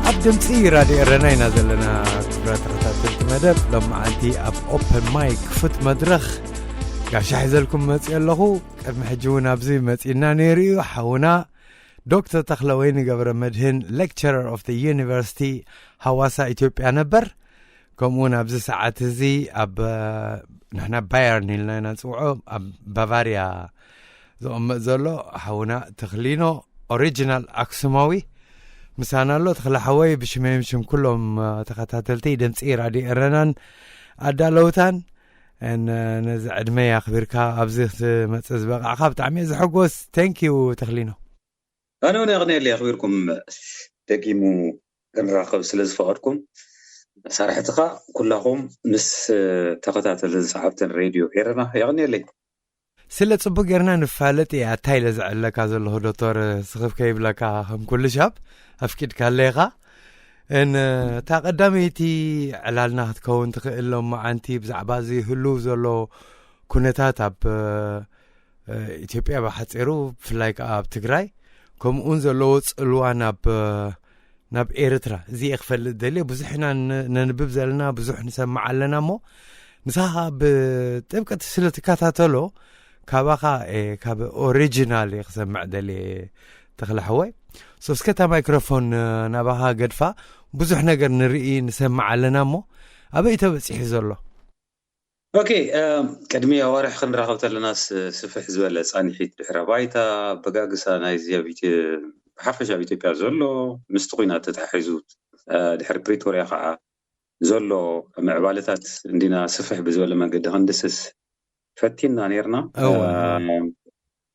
ኣብ ድምፂ ራድዮ ኤረና ኢና ዘለና። ክቡራት ተኸታተልቲ መደብ፣ ሎም መዓልቲ ኣብ ኦፐን ማይክ ክፉት መድረኽ ጋሻ ሒዘልኩም መፅእ ኣለኹ። ቅድሚ ሕጂ እውን ኣብዚ መፂና ነይሩ እዩ። ሓውና ዶክተር ተኽለወይኒ ገብረ መድህን፣ lecturer of the University ሃዋሳ ኢትዮጵያ ነበር። ከምኡ እውን ኣብዚ ሰዓት እዚ ኣብ ንሕና ባየርን ኢልና ኢና ንፅውዖ፣ ኣብ ባቫርያ ዝቕመጥ ዘሎ ሓውና ተኽሊኖ ኦሪጂናል ኣክሱማዊ ምሳና ኣሎ። ተኽለ ሓወይ፣ ብሽመይም ሽም ኩሎም ተኸታተልቲ ድምፂ ራድዮ ኤረናን ኣዳለውታን፣ ነዚ ዕድመይ ኣኽቢርካ ኣብዚ ክትመፅእ ዝበቃዕካ ብጣዕሚ እየ ዝሕጎስ። Thank you ተኽሊኖ። ኣነ እውን የቕንየለይ ኣኽቢርኩም ደጊሙ ክንራኸብ ስለ ዝፈቐድኩም፣ መሳርሕትኻ፣ ኩላኹም ምስ ተኸታተልትን ሰዓብትን ሬድዮ ኤረና የቕንየለይ። ስለ ጽቡቅ ጌርና ንፋለጥ እየ። ኣታ ኢለ ዘዕለካ ዘለኹ ዶክተር ስኽፍ ከይብለካ ከም ኩሉ ሻብ ኣፍቂድካለይ ኢኻ። እን እታ ቀዳመይቲ ዕላልና ክትከውን ትኽእል ሎማዓንቲ ብዛዕባ እዚ ህሉው ዘሎ ኩነታት ኣብ ኢትዮጵያ ብሓጺሩ ብፍላይ ከኣ ኣብ ትግራይ ከምኡውን ዘለዎ ጽልዋ ናብ ናብ ኤርትራ እዚ እየ ክፈልጥ ደልየ። ብዙሕ ኢና ነንብብ ዘለና፣ ብዙሕ ንሰምዕ ኣለና እሞ ንስኻ ብጥብቅቲ ስለ ትከታተሎ ካባኻ ካብ ኦሪጂናል እየ ክሰምዕ ደልየ ተኽለ ሓወይ። ሶ እስከ እታ ማይክሮፎን ናባኻ ገድፋ። ብዙሕ ነገር ንርኢ ንሰምዕ ኣለና እሞ ኣበይ ተበፂሑ ዘሎ? ኦኬ፣ ቅድሚ ኣዋርሕ ክንራኸብ ተለናስ ስፍሕ ዝበለ ፃንሒት ድሕረ ባይታ ኣበጋግሳ ናይዚ ኣብ ብሓፈሻ ኣብ ኢትዮጵያ ዘሎ ምስቲ ኩናት ተታሒዙ ድሕሪ ፕሪቶርያ ከዓ ዘሎ ምዕባለታት እንዲና ስፍሕ ብዝበለ መንገዲ ክንድስስ ፈቲና ነርና።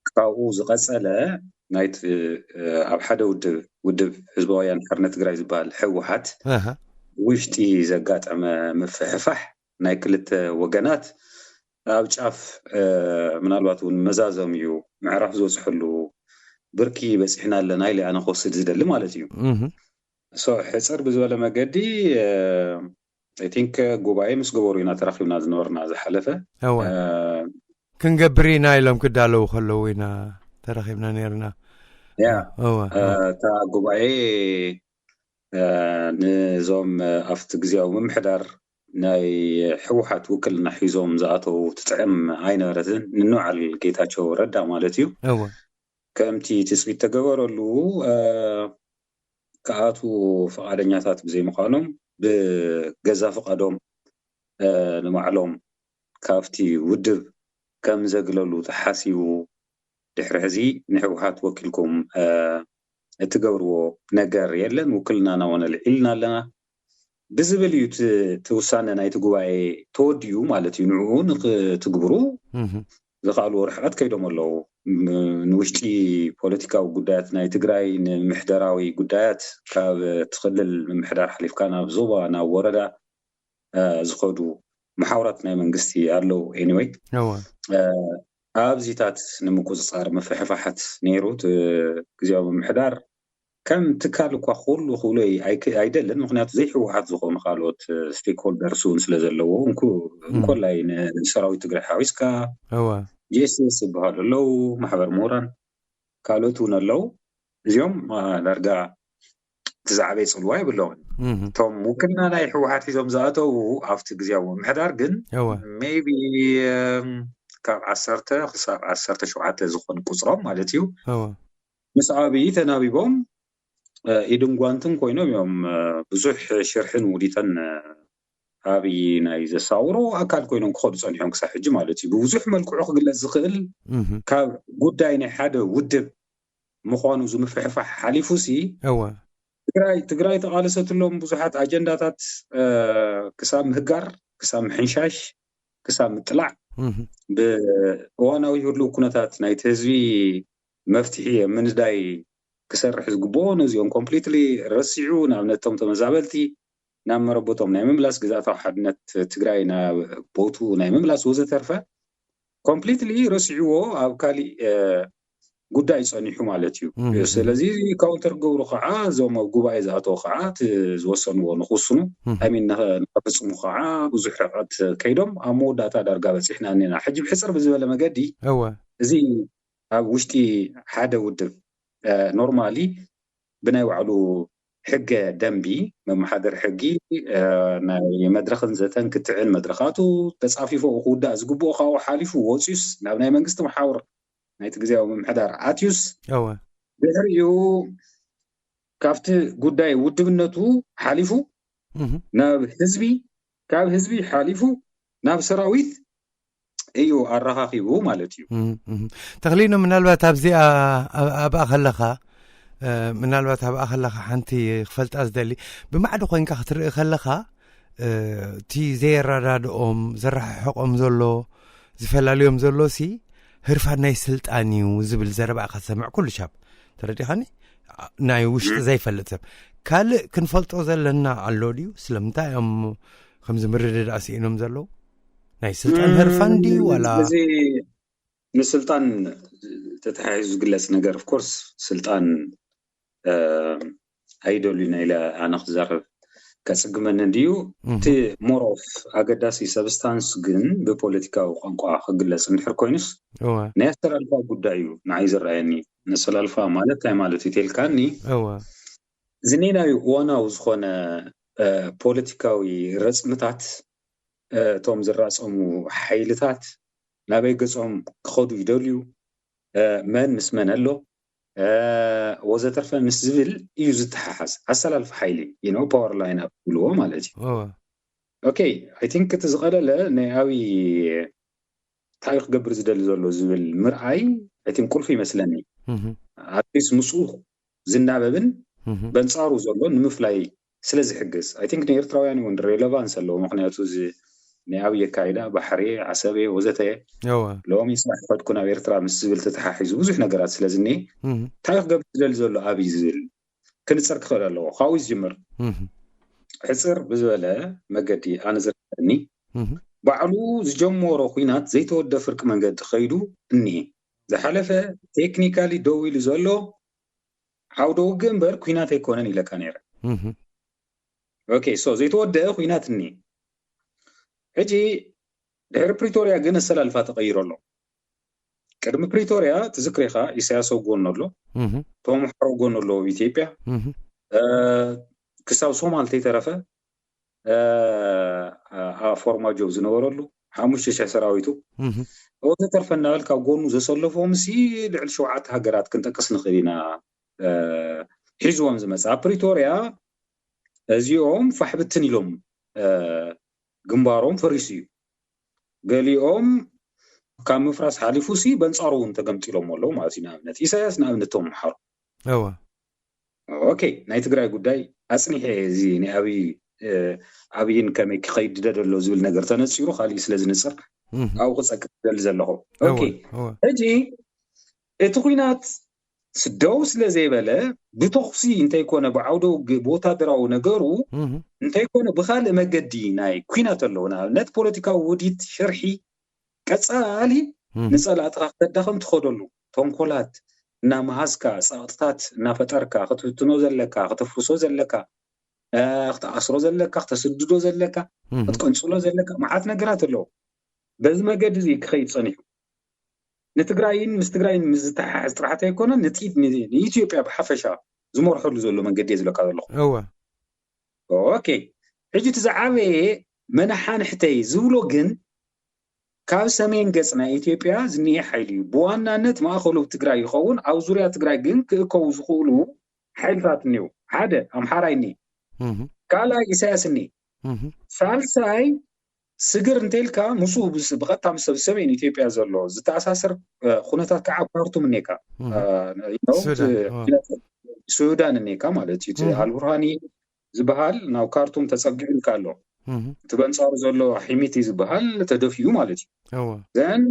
ካብኡ ዝቐፀለ ናይቲ ኣብ ሓደ ውድብ ውድብ ህዝባዊ ወያነ ሓርነት ትግራይ ዝበሃል ህወሓት ውሽጢ ዘጋጠመ ምፍሕፋሕ ናይ ክልተ ወገናት ኣብ ጫፍ ምናልባት እውን መዛዘም እዩ ምዕራፍ ዝበፅሐሉ ብርኪ በፂሕና ኣለና ኢለ ኣነ ክወስድ ዝደሊ ማለት እዩ። ሕፅር ብዝበለ መገዲ ቲንክ ጉባኤ ምስ ገበሩ ኢና ተራኪብና ዝነበርና ዝሓለፈ። ክንገብር ኢና ኢሎም ክዳለዉ ከለዉ ኢና ተራኪብና ነርና። እታ ጉባኤ ንዞም ኣብቲ ግዜያዊ ምምሕዳር ናይ ህወሓት ውክልና ሒዞም ዝኣተዉ ትጥዕም ኣይነበረትን። ንንባዓል ጌታቸው ረዳ ማለት እዩ። ከምቲ ትፅቢት ተገበረሉ ክኣትዉ ፍቓደኛታት ብዘይምዃኖም ብገዛ ፍቓዶም ንባዕሎም ካብቲ ውድብ ከም ዘግለሉ ተሓሲቡ ድሕሪ ሕዚ ንህወሓት ወኪልኩም እትገብርዎ ነገር የለን፣ ውክልናና እውን ኣልዒልና ኣለና ብዝብል እዩ እቲ ውሳነ ናይቲ ጉባኤ ተወዲኡ ማለት እዩ። ንዕኡ ንክትግብሩ ዝኸኣልዎ ርሕቐት ከይዶም ኣለዉ። ንውሽጢ ፖለቲካዊ ጉዳያት ናይ ትግራይ ንምምሕዳራዊ ጉዳያት ካብ እቲ ክልል ምምሕዳር ሓሊፍካ ናብ ዞባ ናብ ወረዳ ዝኸዱ መሓውራት ናይ መንግስቲ ኣለዉ። Anyway ኣብዚታት ንምቁፅፃር ምፍሕፋሓት ነይሩ። ግዜያዊ ምምሕዳር ከም ትካል እኳ ክህሉ ክብሎ ኣይደልን። ምክንያቱ ዘይህወሓት ዝኾኑ ካልኦት ስቴክሆልደርስ እውን ስለ ዘለዎ እንኮላይ ንሰራዊት ትግራይ ሓዊስካ ጂኤስኤስ ዝበሃሉ ኣለዉ፣ ማሕበር ምሁራን ካልኦት እውን ኣለዉ። እዚኦም ዳርጋ እቲ ዝዓበየ ፅልዋ የብለውን። እቶም ውክልና ናይ ህወሓት ሒዞም ዝኣተዉ ኣብቲ ግዜያዊ ምምሕዳር ግን maybe ካብ ዓሰርተ ክሳብ ዓሰርተ ሸውዓተ ዝኾን ቁፅሮም ማለት እዩ ምስ ኣብዪ ተናቢቦም ኢድን ጓንትን ኮይኖም እዮም ብዙሕ ሽርሕን ውዲተን ኣብዪ ናይ ዘሳውሮ ኣካል ኮይኖም ክኸዱ ፀኒሖም ክሳብ ሕጂ ማለት እዩ። ብብዙሕ መልክዑ ክግለፅ ዝኽእል ካብ ጉዳይ ናይ ሓደ ውድብ ምዃኑ ዝምፍሕፋሕ ሓሊፉ ሲ ትግራይ ትግራይ ተቓለሰትሎም ብዙሓት ኣጀንዳታት ክሳብ ምህጋር ክሳብ ምሕንሻሽ ክሳብ ምጥላዕ ብእዋናዊ ህልው ኩነታት ናይቲ ህዝቢ መፍትሒ ምንዳይ ክሰርሕ ዝግብኦ ነዚኦም ኮምፕሊትሊ ረሲዑ፣ ንኣብነት እቶም ተመዛበልቲ ናብ መረበቶም ናይ ምምላስ፣ ግዝኣታዊ ሓድነት ትግራይ ናብ ቦቱ ናይ ምምላስ ወዘተርፈ ኮምፕሊትሊ ረሲዕዎ ኣብ ካሊእ ጉዳይ ጸኒሑ ማለት እዩ። ስለዚ ካውንተር ክገብሩ ከዓ እዞም ኣብ ጉባኤ ዝኣተው ከዓ እቲ ዝወሰንዎ ንክውስኑ ሚን ንከፍፅሙ ከዓ ብዙሕ ርቀት ከይዶም ኣብ መወዳእታ ዳርጋ በፂሕና እኒና። ሕጂ ብሕፅር ብዝበለ መገዲ እዚ ኣብ ውሽጢ ሓደ ውድብ ኖርማሊ ብናይ ባዕሉ ሕገ ደንቢ፣ መመሓደር ሕጊ ናይ መድረኽን ዘተን ክትዕን መድረኻቱ ተፃፊፎ ክውዳእ ዝግብኦ ካብኡ ሓሊፉ ወፂኡስ ናብ ናይ መንግስቲ መሓውር ናይቲ ግዜያዊ ምምሕዳር ኣትዩስ ድሕሪኡ ካብቲ ጉዳይ ውድብነቱ ሓሊፉ ናብ ህዝቢ፣ ካብ ህዝቢ ሓሊፉ ናብ ሰራዊት እዩ ኣረኻኺቡ ማለት እዩ። ተኽሊኖ፣ ምናልባት ኣብዚኣ ኣብኣ ከለኻ ምናልባት ኣብኣ ከለኻ ሓንቲ ክፈልጣ ዝደሊ፣ ብማዕዶ ኮይንካ ክትርኢ ከለኻ እቲ ዘየረዳድኦም ዘረሓሕቆም ዘሎ ዝፈላልዮም ዘሎ ሲ ህርፋን ናይ ስልጣን እዩ ዝብል ዘረባ ኢኻ ትሰምዕ ኩሉ ሻብ። ተረዲኻኒ? ናይ ውሽጢ ዘይፈልጥ ሰብ ካልእ ክንፈልጦ ዘለና ኣሎ ድዩ? ስለምንታይ እዮም ከምዚ ምርድዳእ ስኢኖም ዘለዉ? ናይ ስልጣን ህርፋን ድዩ ዋላ? እዚ ንስልጣን ተተሓሒዙ ዝግለጽ ነገር፣ ኦፍኮርስ ስልጣን ኣይደልዩን ኢለ ኣነ ክዛረብ ከጽግመኒ እንድዩ። እቲ ሞር ኦፍ ኣገዳሲ ሰብስታንስ ግን ብፖለቲካዊ ቋንቋ ክግለጽ እንድሕር ኮይኑስ ናይ ኣሰላልፋ ጉዳይ እዩ ንዓይ ዝረኣየኒ። ኣሰላልፋ ማለት እንታይ ማለት እዩ ተልካኒ፣ ዝኔናዊ እዋናዊ ዝኾነ ፖለቲካዊ ረጽምታት፣ እቶም ዝራጸሙ ሓይልታት ናበይ ገጾም ክኸዱ ይደልዩ፣ መን ምስ መን ኣሎ ወዘተርፈ ምስ ዝብል እዩ ዝተሓሓዝ። ኣሰላልፋ ሓይሊ ፓወር ላይን ኣፕ ዝብልዎ ማለት እዩ። ኦኬ፣ ኣይ ቲንክ እቲ ዝቐለለ ናይ ኣብይ እንታይ ክገብር ዝደሊ ዘሎ ዝብል ምርኣይ ኣይ ቲንክ ቁልፊ ይመስለኒ። ኣትሊስት ምስኡ ዝናበብን በንጻሩ ዘሎ ንምፍላይ ስለ ዝሕግዝ ኣይ ቲንክ ንኤርትራውያን እውን ሬሌቫንስ ኣለዎ። ምክንያቱ እዚ ናይ ኣብይ ኣካይዳ ባሕሪ ዓሰብ ወዘተ ሎሚ ስራሕ ፈድኩ ናብ ኤርትራ ምስ ዝብል ተተሓሒዙ ብዙሕ ነገራት ስለ ዝኒኤ እንታይ ክገብር ዝደሊ ዘሎ ኣብይ ዝብል ክንጸር ክኽእል ኣለዎ። ካብኡ ዝጅምር ሕጽር ብዝበለ መገዲ ኣነ ዝረኒ ባዕሉ ዝጀመሮ ኩናት ዘይተወደ ፍርቂ መንገዲ ከይዱ እኒሄ። ዝሓለፈ ቴክኒካሊ ደው ኢሉ ዘሎ ዓውደ ውግእ እምበር ኩናት ኣይኮነን ኢለካ ነይረ። ኦኬ፣ ሶ ዘይተወደአ ኩናት እኒሄ። ሕጂ ድሕሪ ፕሪቶርያ ግን ኣሰላልፋ ተቐይሩ ኣሎ። ቅድሚ ፕሪቶርያ ትዝክሬኻ ኢሳያስ ኣብ ጎኑ ኣሎ፣ ተምሓሮ ኣብ ጎኑ ኣሎ፣ ኢትዮጵያ ክሳብ ሶማል ተይተረፈ ፎርማጆ ዝነበረሉ ሓሙሽተ ሽሕ ሰራዊቱ ወዘተርፈ እናበልካ ጎኑ ዘሰለፎም ሲ ልዕሊ ሸውዓተ ሃገራት ክንጠቅስ ንኽእል ኢና። ሒዝዎም ዝመፅእ ኣብ ፕሪቶርያ እዚኦም ፋሕብትን ኢሎም ግንባሮም ፈሪሱ እዩ። ገሊኦም ካብ ምፍራስ ሓሊፉ ሲ በንፃሩ እውን ተገምጢሎም ኣለዉ ማለት እዩ። ንኣብነት ኢሳያስ ንኣብነት ተምሓሮ እወ ኦኬ፣ ናይ ትግራይ ጉዳይ ኣፅኒሐ እዚ ናይ ኣብይ ኣብይን ከመይ ክኸይድ ደሎ ዝብል ነገር ተነፂሩ ካሊእ ስለ ዝንፅር ኣብኡ ክፀቅጥ ደሊ ዘለኹ። ኦኬ፣ ሕጂ እቲ ኩናት ስደው ስለ ዘይበለ ብተኹሲ እንተይኮነ ብዓውደ ውግእ ብወታደራዊ ነገሩ እንተይኮነ ብካልእ መገዲ ናይ ኩናት ኣለዎ። ንኣብነት ፖለቲካዊ ውዲት ሽርሒ ቀፃሊ ንፀላእትኻ ክተዳኸም ትኸደሉ ተንኮላት እናመሃዝካ ፀቕጥታት እናፈጠርካ ክትብትኖ ዘለካ ከተፍርሶ ዘለካ ክትኣስሮ ዘለካ ክተስድዶ ዘለካ ክትቀንፅሎ ዘለካ መዓት ነገራት ኣለዎ። በዚ መገዲ እዚ ክኸይድ ፀኒሑ ንትግራይን ምስ ትግራይን ምስ ዝተሓሓዝ ጥራሕ ኣይኮነን ንጥኢት ንኢትዮጵያ ብሓፈሻ ዝመርሐሉ ዘሎ መንገዲ እየ ዝብለካ ዘለኹ። እወ ኦኬ፣ ሕጂ እቲ ዝዓበየ መነሓንሕተይ ዝብሎ ግን ካብ ሰሜን ገፅ ናይ ኢትዮጵያ ዝኒኤ ሓይሊ እዩ። ብዋናነት ማእኸሉ ትግራይ ይኸውን፣ ኣብ ዙርያ ትግራይ ግን ክእከቡ ዝኽእሉ ሓይልታት እኒው። ሓደ ኣምሓራይ እኒ፣ ካልኣይ ኢሳያስ እኒ፣ ሳልሳይ ስግር እንተልካ ምስኡ ብቐጥታ ምስ ሰብ ሰሜን ኢትዮጵያ ዘሎ ዝተኣሳሰር ኩነታት ከዓ ኣብ ካርቱም እኒካ ሱዳን እኒካ ማለት እዩ። ኣልቡርሃኒ ዝበሃል ናብ ካርቱም ተፀጊዑልካ ኣሎ። እቲ በንጻሩ ዘሎ ሒሚቲ ዝበሃል ተደፊኡ ማለት እዩ። ዘን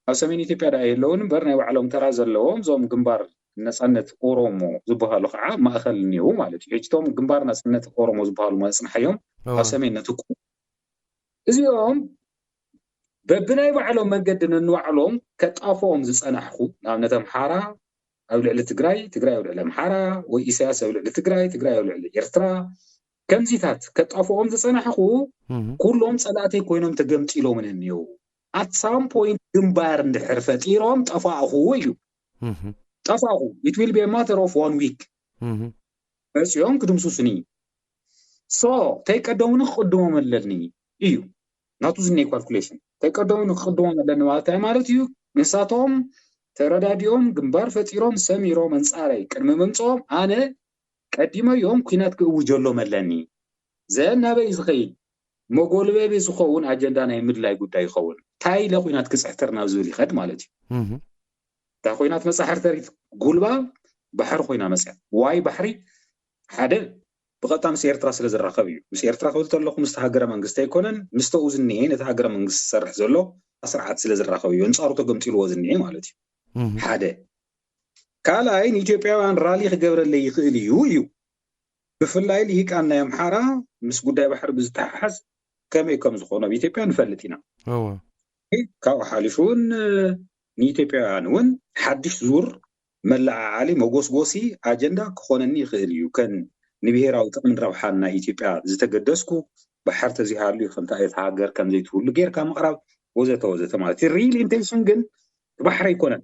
ኣብ ሰሜን ኢትዮጵያ ደኣ የለውን እምበር ናይ ባዕሎም ተራ ዘለዎም እዞም ግንባር ነጻነት ኦሮሞ ዝበሃሉ ከዓ ማእኸል እኒው ማለት እዩ። ሕጅቶም ግንባር ነጻነት ኦሮሞ ዝበሃሉ መጽንሓዮም ኣብ ሰሜን ነትኩ። እዚኦም በብናይ ባዕሎም መንገዲ ነንባዕሎም ከጣፍኦም ዝጸናሕኹ፣ ንኣብነት ኣምሓራ ኣብ ልዕሊ ትግራይ፣ ትግራይ ኣብ ልዕሊ ኣምሓራ፣ ወይ ኢሳያስ ኣብ ልዕሊ ትግራይ፣ ትግራይ ኣብ ልዕሊ ኤርትራ፣ ከምዚታት ከጣፍኦም ዝጸናሕኹ ኩሎም ጸላእተይ ኮይኖም ተገምጢሎምን እኒው። At some point ግንባር እንድሕር ፈጢሮም ጠፋእኹ እዩ። ጠፋእኹ። It will be a matter of one week። መፂኦም ክድምሱስኒ። So ተይቀደሙኒ ክቅድሞም ኣለኒ እዩ ናቱ ዝኒ calculation። ተይቀደሙኒ ክቅድሞም ኣለኒ ማለት እንታይ ማለት እዩ? ንሳቶም ተረዳዲኦም ግንባር ፈጢሮም ሰሚሮም ኣንፃረይ ቅድሚ ምምፅኦም ኣነ ቀዲመዮም ኩናት ክእውጀሎም ኣለኒ። ዘን ናበይ ዝኸይድ መጎልበቢ ዝኸውን ኣጀንዳ ናይ ምድላይ ጉዳይ ይኸውን። እንታይ ኢለ ኩናት ክፅሕተር ናብ ዝብል ይኸድ ማለት እዩ። እታ ኮይና ትመጻ ሕርተሪት ጉልባብ ባሕሪ ኮይና መጽያ። ዋይ ባሕሪ ሓደ ብቐጥታ ምስ ኤርትራ ስለ ዝራኸብ እዩ። ምስ ኤርትራ ክብል ተለኹ ምስቲ ሃገረ መንግስቲ ኣይኮነን፣ ምስ ተኡ ዝኒኤ ነቲ ሃገረ መንግስቲ ዝሰርሕ ዘሎ ስርዓት ስለ ዝራኸብ እዩ። ኣንጻሩ ተገምጢልዎ ዝኒኤ ማለት እዩ። ሓደ ካልኣይ ንኢትዮጵያውያን ራሊ ክገብረለይ ይኽእል እዩ እዩ። ብፍላይ ልሂቃን ናይ ኣምሓራ ምስ ጉዳይ ባሕሪ ብዝተሓሓዝ ከመይ ከም ዝኾኑ ኣብ ኢትዮጵያ ንፈልጥ ኢና። ካብኡ ሓሊፉ እውን ንኢትዮጵያውያን እውን ሓድሽ ዙር መለዓዓሊ መጎስጎሲ ኣጀንዳ ክኾነኒ ይኽእል እዩ። ከን ንብሄራዊ ጥቕምን ረብሓን ናይ ኢትዮጵያ ዝተገደስኩ ባሕር ተዘይሃልዩ ከምታ እታ ሃገር ከም ዘይትህሉ ጌርካ ምቕራብ ወዘተ ወዘተ ማለት እዩ። ሪል ኢንቴንሽን ግን ባሕሪ ኣይኮነን፣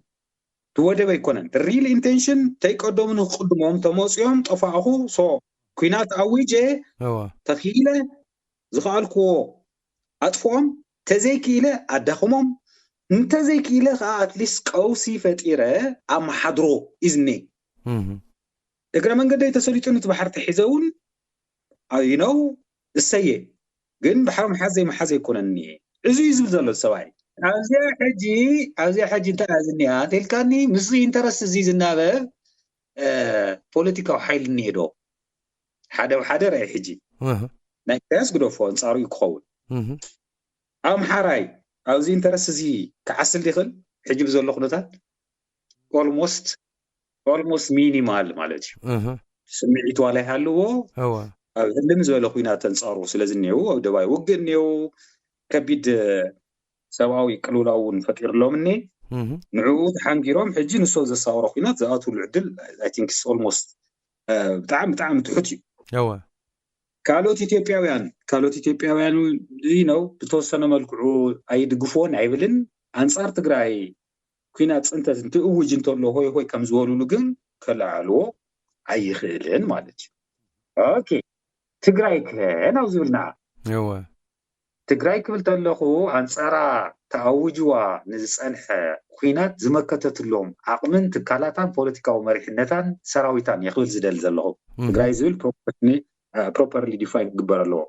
ትወደብ ኣይኮነን። ሪል ኢንቴንሽን ተይቀደሙ ንክቅድሞም ተመፅዮም ጠፋእኹ። ሶ ኩናት ኣዊጀ ተኽኢለ ዝኸኣልክዎ ኣጥፍኦም፣ ተዘይክኢለ ኣዳኽሞም፣ እንተዘይክኢለ ከዓ ኣትሊስት ቀውሲ ፈጢረ ኣመሓድሮ ኢዝኒ እግረ መንገደይ ተሰሊጡኒ እቲ ባሕሪ ተሒዘ እውን you know እሰየ ግን ባሕሪ ምሓዝ ዘይምሓዝ ኣይኮነን እኒኤ። እዚ እዩ ዝብል ዘሎ ሰብኣይ። ኣብዚኣ ሕጂ ኣብዚኣ ሕጂ እንታይ እያ ዝኒኣ እንተልካኒ ምስ ኢንተረስት እዚ ዝናበብ ፖለቲካዊ ሓይሊ እኒሄ ዶ? ሓደ ሓደ ርኣይ ሕጂ ናይ ኢሳያስ ግደፎ ኣንጻሩ እዩ ክኸውን። ኣምሓራይ ኣብዚ ኢንተረስት እዚ ክዓስል ይኽእል ሕጂ ብዘሎ ኩነታት ኦልሞስት ኦልሞስት ሚኒማል ማለት እዩ። ስምዒት ዋላ ይሃልዎ ኣብ ህልም ዝበለ ኩናት ተንጻሩ ስለ ዝኒሄው ኣብ ደባይ ውግእ እኒሄው ከቢድ ሰብኣዊ ቅልውላው እውን ፈጢርሎም እኒ ንዕኡ ተሓንጊሮም ሕጂ ንሶ ዘሳወሮ ኩናት ዝኣትውሉ ዕድል I think it's almost ብጣዕሚ ብጣዕሚ ትሑት እዩ። ካልኦት ኢትዮጵያውያን ካልኦት ኢትዮጵያውያን ነው ብተወሰነ መልክዑ ኣይድግፍዎን ኣይብልን። ኣንጻር ትግራይ ኩናት ፅንተት እንትእውጅ እንተሎ ሆይ ሆይ ከም ዝበሉሉ ግን ከለዓልዎ ኣይኽእልን ማለት እዩ። ኦኬ ትግራይ ከ ናብ ዝብልና ትግራይ ክብል ተለኹ ኣንጻራ ተኣውጅዋ ንዝጸንሐ ኩናት ዝመከተትሎም ዓቕምን ትካላታን ፖለቲካዊ መሪሕነታን ሰራዊታን እየ ክብል ዝደሊ ዘለኹ። ትግራይ ዝብል ፕሮፐርሊ ዲፋይን ክግበር ኣለዎ።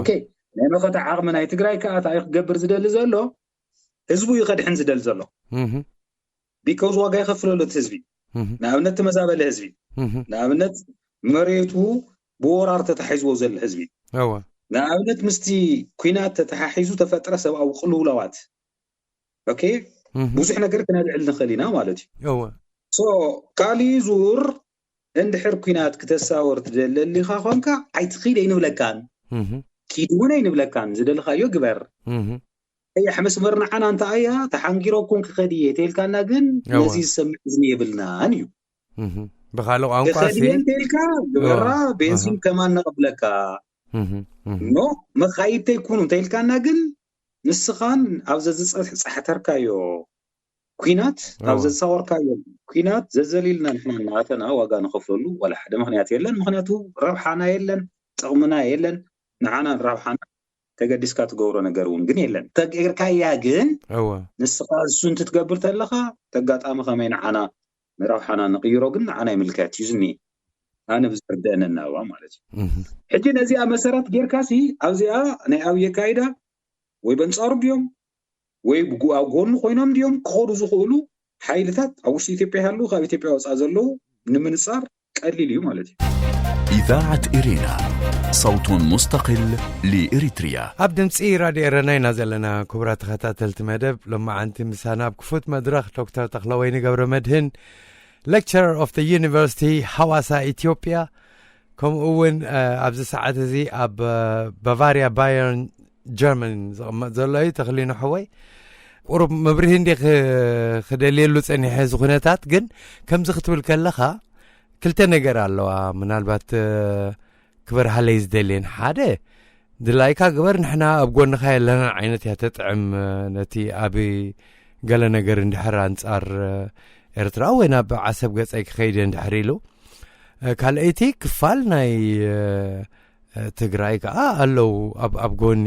ኦኬ ናይ መኸተ ዓቕሚ ናይ ትግራይ ከዓ እንታይ ክገብር ዝደሊ ዘሎ ህዝቡ እዩ ከድሕን ዝደሊ ዘሎ። ቢካውዝ ዋጋ ይኸፍለሉ እቲ ህዝቢ። ንኣብነት ተመዛበለ ህዝቢ ንኣብነት መሬቱ ብወራር ተታሒዝዎ ዘሎ ህዝቢ ንኣብነት ምስቲ ኩናት ተተሓሒዙ ተፈጥረ ሰብኣዊ ቅልውላዋት ኦኬ ብዙሕ ነገር ክነልዕል ንኽእል ኢና ማለት እዩ። ሶ ካሊእ ዙር እንድሕር ኩናት ክተሳወር ትደሊ ኣሊኻ ኮንካ ኣይትኺድ ኣይንብለካን ኪድ እውን ኣይንብለካን ዝደልኻዮ ግበር። ቀያሕ መስመር ንዓና እንተ ኣያ ተሓንጊረኩም ክኸድ እየ ተልካና ግን ነዚ ዝሰምዕ እዝኒ የብልናን እዩ። ብካልእ ቋንቋ ከኸድየ እንተልካ ግበራ ቤንዚን ከማን ነቐብለካ ኖ መኻይድ ተይኩኑ እንተልካና ግን ንስኻን ኣብ ዘዝፀሕተርካዮ ኩናት ኣብ ዘሳወርካዮ ኩናት ዘዘሊልና ንሕና እናኣተና ዋጋ ንኸፍለሉ ዋላ ሓደ ምክንያት የለን። ምክንያቱ ረብሓና የለን፣ ጥቕምና የለን። ንዓና ረብሓና ተገዲስካ ትገብሮ ነገር እውን ግን የለን። ተገርካያ ግን ንስኻ እሱ እንትትገብር ተለኻ ተጋጣሚ ከመይ ንዓና ንረብሓና ንቕይሮ ግን ንዓና ይምልከት እዩ ዝኒ ኣነ ብዝርደአነ እናባ ማለት እዩ። ሕጂ ነዚኣ መሰረት ጌርካሲ ኣብዚኣ ናይ ኣብየ ካይዳ ወይ በንጻሩ ድዮም ወይ ኣብ ጎኑ ኮይኖም ድዮም ክኸዱ ዝኽእሉ ሓይልታት ኣብ ውሽጢ ኢትዮጵያ ይሃሉ ካብ ኢትዮጵያ ወፃእ ዘለዉ ንምንፃር ቀሊል እዩ ማለት እዩ። إذاعة إرينا، صوت مستقل لإريتريا. ኣብ ድምፂ ራድዮ ኤረና ኢና ዘለና። ክቡራት ተኸታተልቲ መደብ፣ ሎማዓንቲ ምሳና ኣብ ክፉት መድረኽ ዶክተር ተኽለወይኒ ገብረ መድህን፣ lecturer of the University ሃዋሳ ኢትዮጵያ፣ ከምኡ እውን ኣብዚ ሰዓት እዚ ኣብ ባቫሪያ ባየርን ጀርመን ዝቕመጥ ዘሎ እዩ። ተኽሊኖ ሓወይ፣ ቁሩብ መብርሂ እንዲ ክደልየሉ ፀኒሐ እዚ ኩነታት። ግን ከምዚ ክትብል ከለኻ ክልተ ነገር ኣለዋ፣ ምናልባት ክበርሃለይ ዝደልየን። ሓደ፣ ድላይካ ግበር፣ ንሕና ኣብ ጎንኻ የለና ዓይነት እያ ተጥዕም። ነቲ ኣብ ገለ ነገር እንድሕር ኣንጻር ኤርትራ ወይ ናብ ዓሰብ ገጸይ ክኸይድ እየ እንድሕር ኢሉ፣ ካልኣይቲ ክፋል ናይ ትግራይ ከዓ ኣለዉ ኣብ ጎኒ፣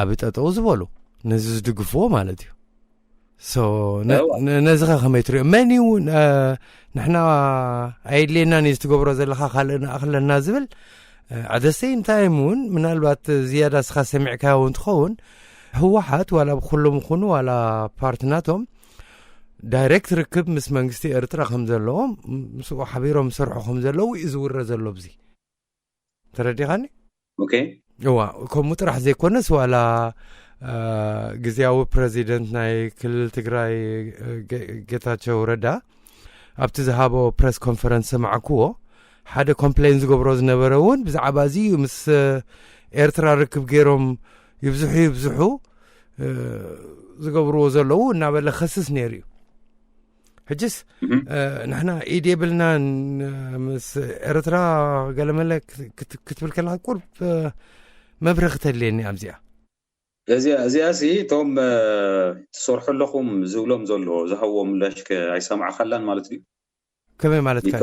ኣብ ጠጠው ዝበሉ፣ ነዚ ዝድግፍዎ ማለት እዩ። ነዚ ከ ከመይ ትሪኦ? መን እዩ ንሕና ኣየድልየናን እዩ ዝትገብሮ ዘለካ፣ ካልእ ንኣኽለና ዝብል? ዕደሰይ እንታይ እውን ምናልባት ዝያዳ ስኻ ሰሚዕካዮ እውን ትኸውን፣ ህወሓት ዋላ ብኩሎም ይኹኑ ዋላ ፓርቲ ናቶም ዳይሬክት ርክብ ምስ መንግስቲ ኤርትራ ከም ዘለዎም፣ ምስኡ ሓቢሮም ዝሰርሑ ከም ዘለዉ እዩ ዝውረ ዘሎ። ብዚ ተረዲኻኒ? ኦኬ። እዋ፣ ከምኡ ጥራሕ ዘይኮነስ ዋላ ግዝያዊ ፕረዚደንት ናይ ክልል ትግራይ ጌታቸው ረዳ ኣብቲ ዝሃቦ ፕረስ ኮንፈረንስ ሰማዕክዎ፣ ሓደ ኮምፕሌን ዝገብሮ ዝነበረ እውን ብዛዕባ እዚ እዩ። ምስ ኤርትራ ርክብ ገይሮም ይብዝሑ ይብዝሑ ዝገብርዎ ዘለዉ እናበለ ከስስ ነይሩ እዩ። ሕጅስ ንሕና ኢድ የብልናን ምስ ኤርትራ ገለመለ ክትብል ከለካ ቁርብ መብርህ ክተድልየኒ ኣብዚኣ። እዚኣ እዚኣ ሲ እቶም ትሰርሑ ኣለኹም ዝብሎም ዘሎ ዝሃብዎ ምላሽ ከ ኣይሰማዕካላን ማለት ድዩ? ከመይ ማለት ከ?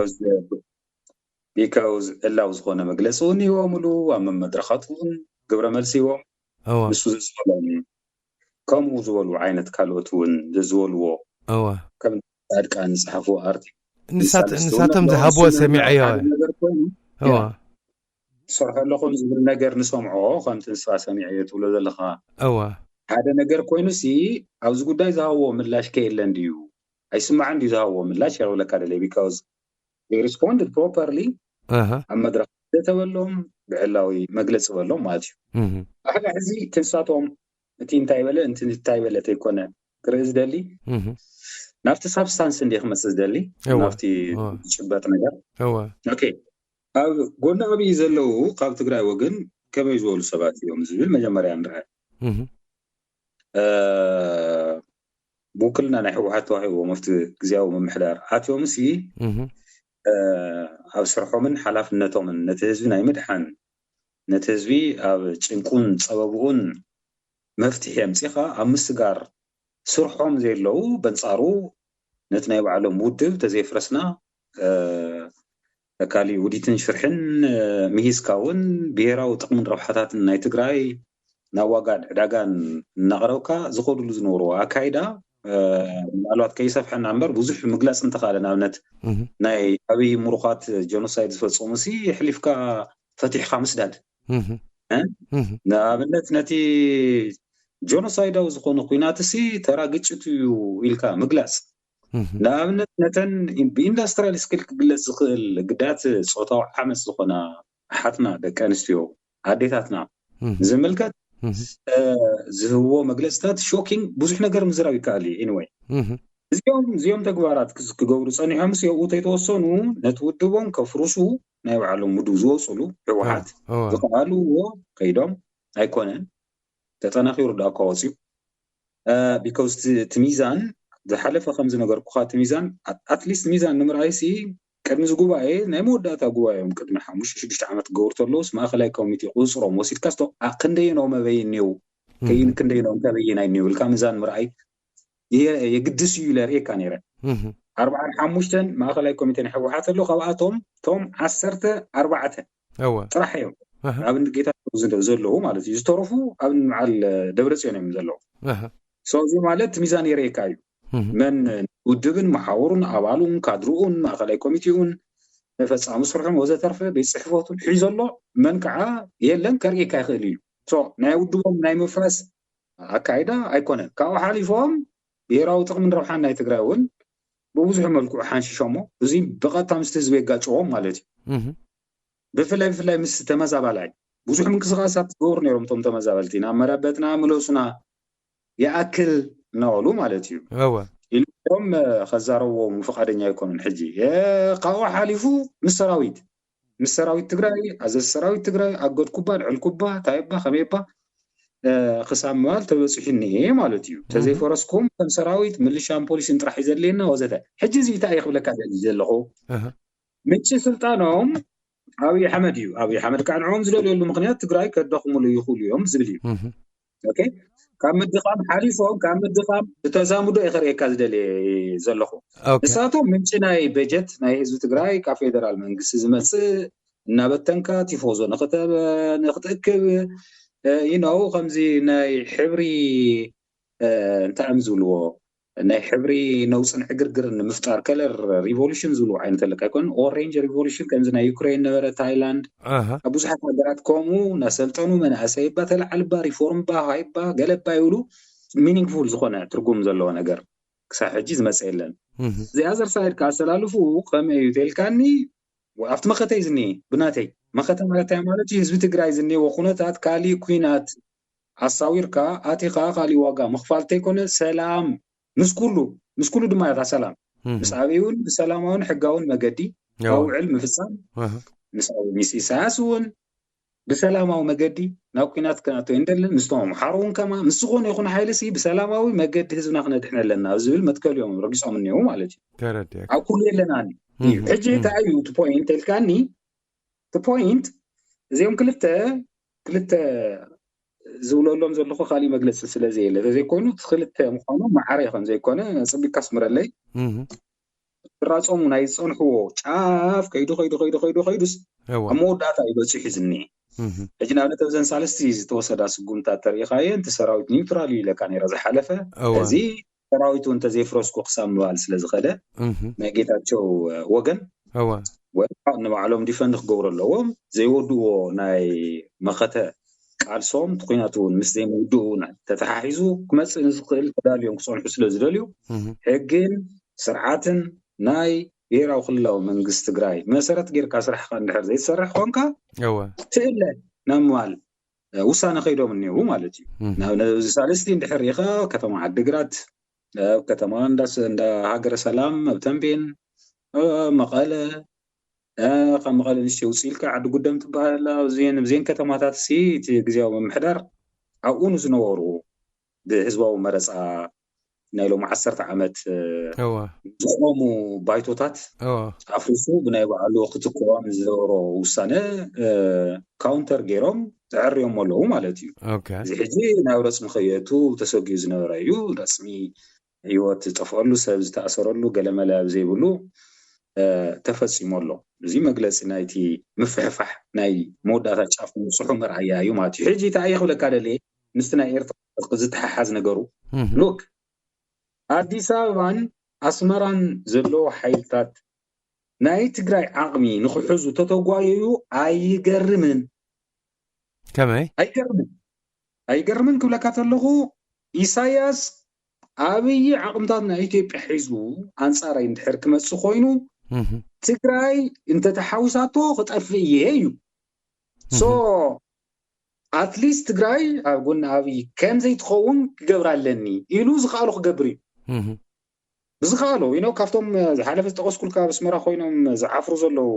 ቢካውዝ ዕላው ዝኾነ መግለፂ እውን ይህቦምሉ ኣብ መመድረኻት እውን ግብረ መልሲ ይዎም ንሱ ዘዝበሎም ከምኡ ዝበሉ ዓይነት ካልኦት እውን ዘዝበልዎ እዋ ከም ጻድቃን ዝጸሓፍዎ ኣርቲ ንሳቶም ዝሃብዎ ሰሚዐዮ። ትሰርሑ ኣለኹም ዝብል ነገር ንሰምዖ ከምቲ ንስኻ ሰሚዐዮ ትብሎ ዘለኻ እዋ ሓደ ነገር ኮይኑ ሲ ኣብዚ ጉዳይ ዝሃብዎ ምላሽ ከየለን ድዩ ኣይስማዕን ድዩ ዝሃብዎ ምላሽ ይብለካ ደለ because they responded properly ኣብ መድረኽ ዘተበሎም ብዕላዊ መግለፂ በሎም ማለት እዩ ኣሕጋ ሕዚ ትንሳቶም እቲ እንታይ በለ እቲ እንታይ በለ ተይኮነ ክርኢ ዝደሊ ናብቲ ሳብስታንስ እንዲ ክመፅእ ዝደሊ ናብቲ ዝጭበጥ ነገር ኦኬ ኣብ ጎኒ ኣብይ ዘለዉ ካብ ትግራይ ወገን ከመይ ዝበሉ ሰባት እዮም ዝብል መጀመርያ ንርአ ብውክልና ናይ ህወሓት ተዋሂቦም ኣብቲ ግዜያዊ ምምሕዳር ኣትዮም ሲ ኣብ ስርሖምን ሓላፍነቶምን ነቲ ህዝቢ ናይ ምድሓን ነቲ ህዝቢ ኣብ ጭንቁን ፀበብኡን መፍትሒ ኣምፂኻ ኣብ ምስጋር ስርሖም ዘየለዉ በንፃሩ ነቲ ናይ ባዕሎም ውድብ ተዘይፍረስና ካሊእ ውዲትን ሽርሕን ምሂዝካ እውን ብሄራዊ ጥቕምን ረብሓታትን ናይ ትግራይ ናብ ዋጋን ዕዳጋን እናቕረብካ ዝኸዱሉ ዝነበሩ ኣካይዳ ምናልባት ከይሰፍሐና እምበር ብዙሕ ምግላፅ እንተኻለ ንኣብነት ናይ ኣብይ ምሩኻት ጀኖሳይድ ዝፈፀሙ ሲ ሕሊፍካ ፈቲሕካ ምስዳድ ንኣብነት ነቲ ጀኖሳይዳዊ ዝኾነ ኩናት ሲ ተራ ግጭት እዩ ኢልካ ምግላፅ ንኣብነት ነተን ብኢንዳስትሪያል ስኪል ክግለፅ ዝኽእል ግዳያት ፆታዊ ዓመፅ ዝኾና ኣሓትና ደቂ ኣንስትዮ ኣዴታትና ዝምልከት ዝህብዎ መግለፅታት ሾኪንግ ብዙሕ ነገር ምዝራብ ይከኣል እዩ anyway እዚኦም እዚኦም ተግባራት ክገብሩ ፀኒሖም ሲ ኣብኡ ተይተወሰኑ ነቲ ውድቦም ከፍርሱ ናይ ባዕሎም ውድብ ዝወፅሉ ህወሓት ዝኸኣልዎ ከይዶም ኣይኮነን ተጠናኺሩ ዳ እኳ ወፅዩ because እቲ ሚዛን ዝሓለፈ ከም ዝነገርኩኻ እቲ ሚዛን ኣትሊስት ሚዛን ንምርኣይ ሲ ቅድሚ እዚ ጉባኤ ናይ መወዳእታ ጉባኤ እዮም ቅድሚ ሓሙሽተ ሽዱሽተ ዓመት ክገብሩ ተለውስ ማእኸላይ ኮሚቴ ቁፅፅሮም ወሲድካ ስቶ ክንደየኖ መበይ እኒው ከይን ክንደየኖ ከበይን ኣይኒው ኢልካ ሚዛን ምርኣይ የግድስ እዩ ኢለ ርእየካ ነይረ ኣርባዓን ሓሙሽተን ማእኸላይ ኮሚቴ ናይ ህወሓት ኣለዉ ካብኣቶም ቶም ዓሰርተ ኣርባዕተ ጥራሕ እዮም ኣብ ጌታ ዘለዉ ማለት እዩ ዝተረፉ ኣብ በዓል ደብረፅዮን እዮም ዘለዉ ሰዚ ማለት ሚዛን የርእየካ እዩ መን ውድብን መሓወሩን ኣባሉን ካድርኡን ማእኸላይ ኮሚቴኡን ፈፃሚ ስርሑን ወዘተርፈ ቤት ፅሕፈቱን ሒዞ ኣሎ መን ከዓ የለን ከርእየካ ይኽእል እዩ ናይ ውድቦም ናይ ምፍራስ ኣካይዳ ኣይኮነን ካብኡ ሓሊፎም ብሄራዊ ጥቕምን ረብሓን ናይ ትግራይ እውን ብብዙሕ መልክዑ ሓንሽሾሞ እዚ ብቐጥታ ምስቲ ህዝቢ የጋጭዎም ማለት እዩ ብፍላይ ብፍላይ ምስ ተመዛባላይ ብዙሕ ምንቅስቃሳት ዝገብሩ ነይሮም። እቶም ተመዛበልቲ ናብ መረበትና ምለሱና ይኣክል እናበሉ ማለት እዩ እወ ኢሎም ከዛረብዎም ፍቃደኛ ኣይኮኑን። ሕጂ እ፣ ካብኡ ሓሊፉ ምስ ሰራዊት ምስ ሰራዊት ትግራይ፣ ኣዘዚ ሰራዊት ትግራይ ኣገድኩባ፣ ልዕልኩባ፣ ታይባ፣ ከመይባ እ፣ ክሳብ ምባል ተበፂሑ እኒሄ ማለት እዩ። ተዘይፈረስኩም ከም ሰራዊት ምልሻን ፖሊስን ጥራሕ እዩ ዘድልየና ወዘተ። ሕጂ እዚ እንታይ እየ ክብለካ ደሊ ዘለኹ እህ፣ ምንጪ ስልጣኖም ኣብይ ኣሕመድ እዩ። ኣብይ ኣሕመድ ከዓ ንዕኦም ዝደልየሉ ምክንያት ትግራይ ከዳኽሙሉ ይኽእሉ እዮም ዝብል እዩ። እህ፣ ኦኬ፣ ካብ ምድኻም ሓሊፎም ካብ ምድኻም ብተዛምዶ እየ ከርእየካ ዝደልየ ዘለኹ። ኦኬ ንሳቶም ምንጪ ናይ በጀት ናይ ህዝቢ ትግራይ ካብ ፌደራል መንግስቲ ዝመፅእ እናበተንካ ቲፎዞ ንክተ- ንክትእክብ you know ከምዚ ናይ ሕብሪ እ፣ እንታይ እዮም ዝብልዎ ናይ ሕብሪ ነውፅን ዕግርግርን ንምፍጣር ከለር ሪቮሉሽን ዝብልዎ ዓይነት ኣለካ ኣይኮን ኦሬንጅ ሪቮሉሽን ከምዚ ናይ ዩክሬን ነበረ ታይላንድ ኣሃ ኣብ ብዙሓት ሃገራት ከምኡ እናሰልጠኑ መናእሰይ ባ ተለዓልባ ሪፎርም ባ ሃይባ ገለባ ይብሉ ሚኒንግፉል ዝኾነ ትርጉም ዘለዎ ነገር ክሳብ ሕጂ ዝመፀ የለን። እህ፣ እዚ ኣዘር ሳይድ ከኣስተላልፉ ከመይ እዩ ተልካኒ ኣብቲ መኸተ እዩ ዝኒ ብናተይ መኸተ ማለት እንታይ ማለት እዩ ህዝቢ ትግራይ ዝኒዎ ኩነታት ካሊእ ኩናት ኣሳዊርካ ኣቲኻ ካሊእ ዋጋ ምኽፋል ተይኮነ ሰላም ምስ ኩሉ ምስ ኩሉ ድማ እታ ሰላም እህ፣ ምስ ኣበይ እውን ብሰላማውን ሕጋውን መገዲ እወ ውዕል ምፍፃም እህ፣ ምስ ኣበይ ምስ ኢሳያስ እውን ብሰላማዊ መገዲ ናብ ኩናት ክንኣቶ እንደልን ምስቶም ኣምሓሩ እውን ከማ ምስ ዝኾነ ይኹን ሓይሊ ሲ ብሰላማዊ መገዲ ህዝብና ክነድሕን ኣለና ኣብ ዝብል መትከል እዮም ረጊፆም እኒው ማለት እዩ። ተረዲአ ኣብ ኩሉ የለናኒ እዩ። ሕጂ እንታይ እዩ እቲ ፖይንት ተልካኒ እቲ ፖይንት እዚኦም ክልተ ክልተ ዝብለሎም ዘለኹ ካሊእ መግለፂ ስለዘየለ ተዘይኮይኑ እቲ ክልተ ምዃኖም ማዕረ ከም ዘይኮነ ፅቢቅ ካስምረለይ እህ፣ ክራፀሙ ናይ ዝፀንሕዎ ጫፍ ከይዱ ከይዱ ከይዱ ከይዱ ከይዱስ እወ ኣብ መወዳእታ እዩ በፂሑ ዝኒ እህ፣ ሕጂ ንኣብነት ኣብዘን ሳለስቲ ዝተወሰዳ ስጉምታት ተሪኢኻየ እቲ ሰራዊት ኒውትራል እዩ ኢለካ ነይረ ዝሓለፈ እወ እዚ ሰራዊቱ እንተዘይፍረስኩ ክሳብ ምባል ስለዝኸደ እህ፣ ናይ ጌታቸው ወገን እወ ወይ ከዓ ንባዕሎም ዲፈንድ ክገብሩ ኣለዎም ዘይወድዎ ናይ መኸተ ቃልሶም እቲ ኩናት እውን ምስ ዘይምውድኡ ተተሓሒዙ ክመፅእ ንዝኽእል ተዳልዮም ክፀንሑ ስለ ዝደልዩ እህ፣ ሕግን ስርዓትን ናይ ብሄራዊ ክልላዊ መንግስቲ ትግራይ መሰረት ጌርካ ስራሕካ እንድሕር ዘይትሰርሕ ኮንካ እወ ትእለ ናብ ምባል እ፣ ውሳነ ከይዶም እኒው ማለት እዩ። እህ፣ ናብ ነዚ ሳልስቲ እንድሕር ሪኢኻ ከተማ ዓዲግራት ኣብ ከተማ እንዳ ስ- እንዳ ሃገረ ሰላም ኣብ ተንቤን እ፣ መቐለ እ፣ ካብ መቐለ ንሽተ ውፅእ ኢልካ ዓዲ ጉደም ትበሃል ኣላ ኣብዜን ኣብዜን ከተማታት ሲ እቲ ግዜያዊ ምምሕዳር ኣብኡ ንዝነበሩ ብህዝባዊ መረፃ ናይ ሎም ዓሰርተ ዓመት እ፣ እወ ዝቆሙ ባይቶታት እወ ኣፍሪሱ ብናይ ባዕሉ ክትክኦም ዝገበሮ ውሳነ እ፣ ካውንተር ገይሮም ተዐርዮም ኣለዉ ማለት እዩ። ኦኬ እዚ ሕጂ ናብ ረፅሚ ከየቱ ተሰጊኡ ዝነበረ እዩ። ረፅሚ ህይወት ዝጠፍአሉ ሰብ ዝተኣሰረሉ ገለመለ ኣብ ዘይብሉ እ፣ ተፈፂሙ ኣሎ። እዚ መግለፂ ናይቲ ምፍሕፋሕ ናይ መወዳእታ ጫፍ ምብፅሑ መርኣያ እዩ ማለት እዩ። ሕጂ እንታይ እየ ክብለካ ደልየ ምስቲ ናይ ኤርትራ ዝተሓሓዝ ነገሩ እህ፣ ሉክ ኣዲስ ኣበባን ኣስመራን ዘለዉ ሓይልታት ናይ ትግራይ ዓቕሚ ንክሕዙ ተተጓየዩ ኣይገርምን ከመይ ኣይገርምን ኣይገርምን ክብለካ ተለኹ ኢሳያስ ኣብይ ዓቕምታት ናይ ኢትዮጵያ ሒዙ ኣንፃራይ እንድሕር ክመፅእ ኮይኑ እህ፣ ትግራይ እንተተሓዊሳቶ ክጠፍእ እየ እዩ ሶ ኣትሊስት ትግራይ ኣብ ጎኒ ኣብይ ከም ዘይትኸውን ክገብር ኣለኒ ኢሉ ዝኽኣሎ ክገብር እዩ እህ፣ ብዝኽኣሎ you know ካብቶም ዝሓለፈ ዝጠቀስኩልካ ኣብ ኣስመራ ኮይኖም ዝዓፍሩ ዘለዉ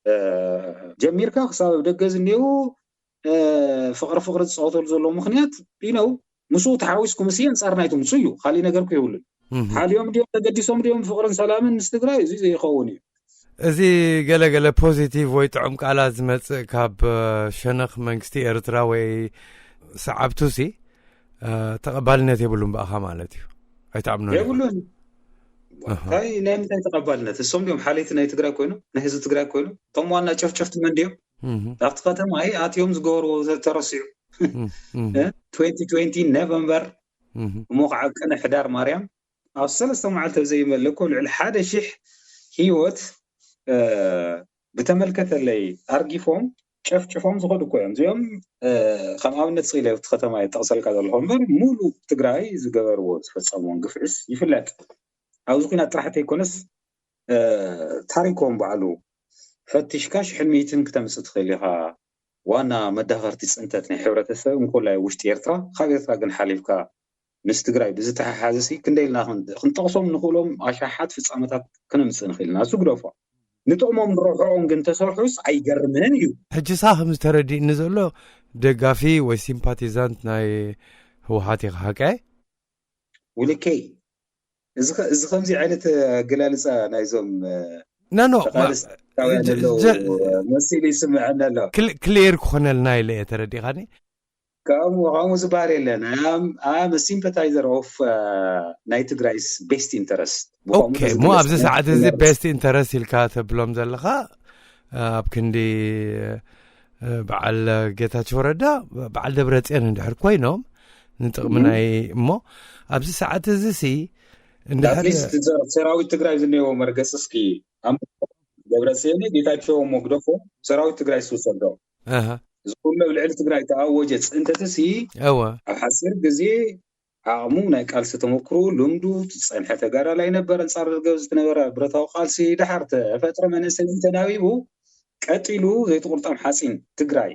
እ፣ ጀሚርካ ክሳብ ኣብ ደገ ዝኒው እ፣ ፍቅሪ ፍቅሪ ዝፃወተሉ ዘለዉ ምክንያት you know ምስኡ ተሓዊስኩም ሲ ኣንፃር ናይቱ ምፁ እዩ ካሊእ ነገር ኩ የብሉን እህ፣ ሓልዮም ድዮም ተገዲሶም ድዮም ፍቅርን ሰላምን ምስ ትግራይ እዚ ዘይኸውን እዩ እዚ ገለገለ ፖዚቲቭ ወይ ጥዑም ቃላት ዝመፅእ ካብ እ፣ ሸነኽ መንግስቲ ኤርትራ ወይ ሰዓብቱ ሲ እ፣ ተቐባልነት የብሉን ብኣኻ ማለት እዩ ኣይትኣምኖ የብሉን እንታይ ናይ ምንታይ ተቐባልነት እሶም ድዮም ሓለይቲ ናይ ትግራይ ኮይኖም ናይ ህዝቢ ትግራይ ኮይኖም እቶም ዋና ጨፍጨፍቲ መን ድዮም ኣብቲ ከተማ ኣይ ኣትዮም ዝገበርዎ ተረሲዑ twenty twenty ኖቨምበር እሞ ከዓ ቅነ ሕዳር ማርያም ኣብ ሰለስተ መዓልቲ ዘይመለ እኮ ልዕሊ ሓደ ሽሕ ህይወት እ፣ ብተመልከተለይ ኣርጊፎም ጨፍጭፎም ዝኸዱ እኮ እዮም እዚኦም እ፣ ከም ኣብነት ስኢለ ኣብቲ ከተማ ጠቕሰልካ ዘለኹ እምበር ሙሉ ትግራይ ዝገበርዎ ዝፈፀምዎን ግፍዕስ ይፍለጥ ኣብዚ ኩናት ጥራሕ ተይኮነስ እ፣ ታሪኮም በዓሉ ፈቲሽካ ሽሕን ሚእትን ክተምፅእ ትኽእል ኢኻ። ዋና መዳኸርቲ ፅንተት ናይ ሕብረተሰብ እንኮላይ ውሽጢ ኤርትራ፣ ካብ ኤርትራ ግን ሓሊፍካ ምስ ትግራይ ብዝተሓሓዝሲ ክንደይ ኢልና ክን- ክንጠቕሶም ንኽእሎም ኣሻሓት ፍጻመታት ክነምፅእ ንኽእል ኢና። እሱ ግደፎ። ንጥቕሞም ንረብሕኦም ግን ተሰርሑስ ኣይገርምን እዩ። ሕጂሳ ከም ዝተረዲእኒ ዘሎ ደጋፊ ወይ ሲምፓቲዛንት ናይ ህወሓት ኢኻ ሓቀ? ውልከይ እዚ ከ- እዚ ከምዚ ዓይነት ኣገላልፃ ናይዞም ናኖ ተቃውያን ኣለዉ መሲሉ ይስምዐኒ ኣሎ። ክሊር ክኾነልና ኢለ እየ ተረዲኻኒ። ከምኡ ከምኡ ዝበሃል የለን። I'm a sympathizer of ናይ ትግራይስ best interest። ኦኬ፣ እሞ ኣብዚ ሰዓት እዚ best interest ኢልካ ተብሎም ዘለኻ ኣብ ክንዲ በዓል ጌታቸው ረዳ፣ በዓል ደብረፅዮን እንድሕር ኮይኖም ንጥቕሚ ናይ እሞ ኣብዚ ሰዓት እዚ ሲ እንድሕር ሰራዊት ትግራይ ዝኔዎ መርገፂ እስኪ ደብረፅዮን ጌታቸው እሞ ግደፎ፣ ሰራዊት ትግራይ ዝውሰዶ እዚ ኩሉ ኣብ ልዕሊ ትግራይ ተኣወጀ ፅንተትሲ እወ ኣብ ሓፂር ግዜ ዓቕሙ ናይ ቃልሲ ተመክሮ ልምዱ ዝፀንሐ ተጋዳላይ ነበር። ኣንፃር ደርገ ዝነበረ ብረታዊ ቃልሲ ደሓር ተፈጥረ መንእሰይ ተናቢቡ ቀጢሉ ዘይትቁርጠም ሓፂን ትግራይ